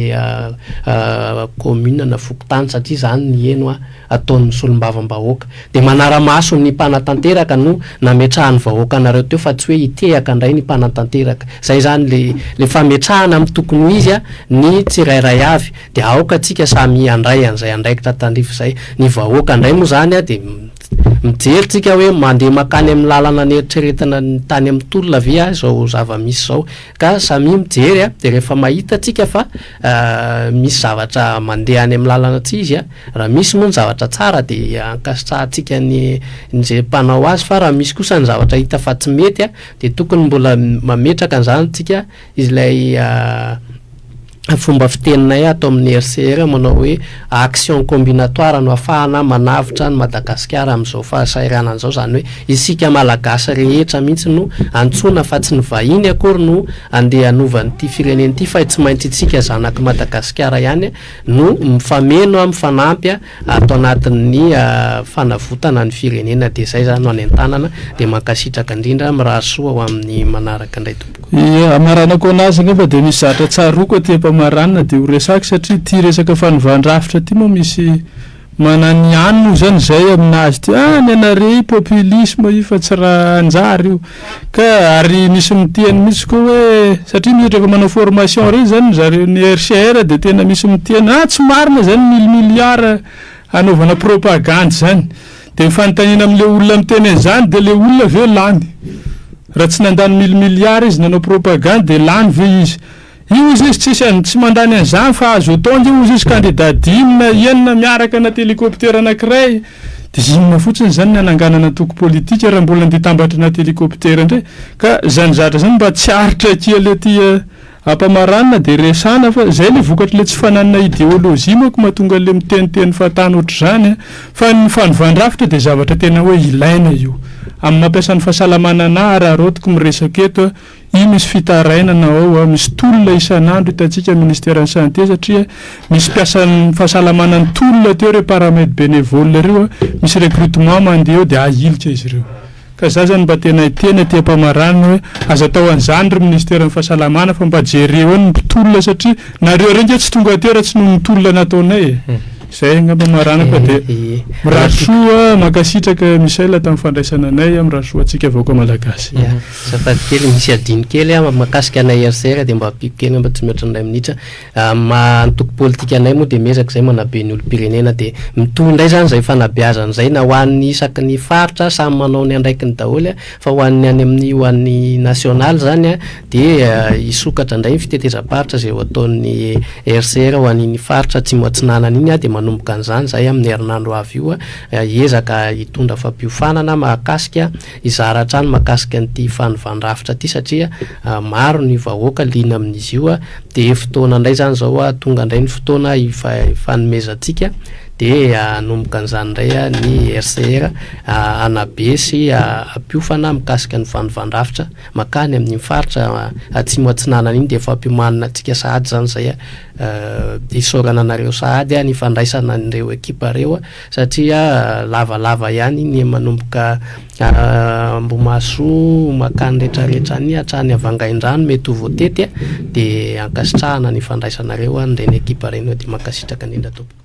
commune na fokontany satria izany ny heno ataon'ny solombavambahoaka. Dia manara-maso ny mpanatanteraka no nametrahan'ny vahoaka anareo teo fa tsy hoe hitehaka indray ny mpanatanteraka. Izay izany le le fametrahana amin'ny tokony ho izy ny tsirairay avy. Dia aoka tsika samy handray an'izay andraikitra tandrify izay. Ny vahoaka indray moa izany dia mijery tsika hoe mandeha mankany amin'ny lalana neritreretina tany amin'ny tolona ve izao zava-misy izao. Ka samia mijery dia rehefa mahita tsika fa misy zavatra mandeha any amin'ny lalana tsy izy, raha misy moa ny zavatra tsara dia ankasitrahantsika ny izay mpanao azy fa raha misy kosa ny zavatra hita fa tsy mety dia tokony mbola mametraka an'izany tsika ilay fomba fiteninay ato amin'ny RCR manao hoe action combinatoire no afahana manavotra an'i Madagasikara amin'izao fahasahiranana izao, izany hoe isika Malagasy rehetra mihitsy no antsoina fa tsy ny vahiny akory no andeha hanova an'ity firenena ity fa tsy maintsy isika zanak'i Madagasikara ihany no mifameno, mifanampy ato anatin'ny fanavotana ny firenena dia izay izany no anentanana dia mankasitraka indrindra, mirary soa ho amin'ny manaraka indray tompoko. Ie, hamaranako anazy angamba dia misy zatra tsaroako aty am-pamaranana dia ho resako satria ity resaka fanovan-drafitra ity moa misy mananihany moa izany izay aminazy ity, ah ny anareo io populisme io fa tsy raha hanjary io, ka ary misy miteny mihitsy koa hoe satria misy rehefa manao formation ireny izany ry zareo ny RCR dia tena misy miteny ah tsy marina izany mille milliards hanaovana propagandy izany. Dia ny fanontaniana amin'ilay olona miteny an'izany dia ilay olona ve lany? Raha tsy nandany mille milliards izy nanao propagande dia lany ve izy? Io ozy izy tsisy an, tsy mandany an'izany fa azo atao ange ozy izy candidat dimy na enina miaraka anaty hélicoptère anakiray dia inona fotsiny izany ny hananganana antoko politika raha mbola andeha hitambatra anaty hélicoptère indray? Ka izany zavatra izany mba tsy aritra kely aty Ampamaranina dia resahana fa izay ilay vokatr'ilay tsy fananana ideologie manko mahatonga an'ilay miteniteny fahatany ohatr'izany a! Fa ny fanovan-drafitra dia zavatra tena hoe ilaina io. Amin'ny mampiasa ny fahasalamana anà araraotiko miresaka eto a, io misy fitarainana ao a, misy tolona isan'andro hitantsika ministeran'ny santé satria misy mpiasan'ny fahasalamana nitolona teo ireo paramed bénévole ireo a, misy recrutement mandeha eo dia ahilika izy ireo. Ka za zany mba tena hiteny aty ampamaranana hoe aza atao an'izany ry ministeran'ny fahasalamana fa mba jereo eo ny mpitolona satria nareo reo nge tsy tonga aty raha tsy noho ny tolona nataonay e! Zay angamba maranako fa dia mirary soa, mankasitraka Michel tamin'ny fandraisana anay, mirary soa antsika vahoaka malagasy. Ya, azafady kely, misy adino kely aho mahakasika anay RCR dia mba ampiako kely angamba tsy mihoatra ny iray minitra. Amin'ny maha antoko politika anay moa dia miezaka izay manabe ny olom-pirenena dia mitohy indray izany izay fanabeazana izay na ho an'ny isaky ny faritra samy manao ny andraikiny daholo fa ho an'ny any amin'ny ho an'ny nasionaly izany dia hisokatra indray ny fitetezam-paritra izay ho ataon'ny RCR ho an'iny faritra Atsimo Atsinanana iny dia manao. manomboka an'izany izahay amin'ny herinandro avy io, hiezaka hitondra fampiofanana mahakasika, hizara hatrany mahakasika an'ity fanovan-drafitra ity satria maro ny vahoaka liana amin'izy io. Dia fotoana indray izany izao, tonga indray ny fotoana hifanomezantsika dia hanomboka an'izany indray ny RCR hanabe sy hampiofana mikasika ny fanovan-drafitra mankany amin'iny faritra atsimo atsinanana iny dia efa ampiomanina antsika sahady izany izay. Isaorana anareo sahady ny fandraisana an'ireo ekipa ireo satria lavalava ihany iny manomboka Ambohimahasoa mankany rehetrarehetra any hatrany Vangaindrano mety ho voatety dia ankasitrahana ny fandraisanareo an'ireny ekipa ireny dia mankasitraka indrindra tompoko.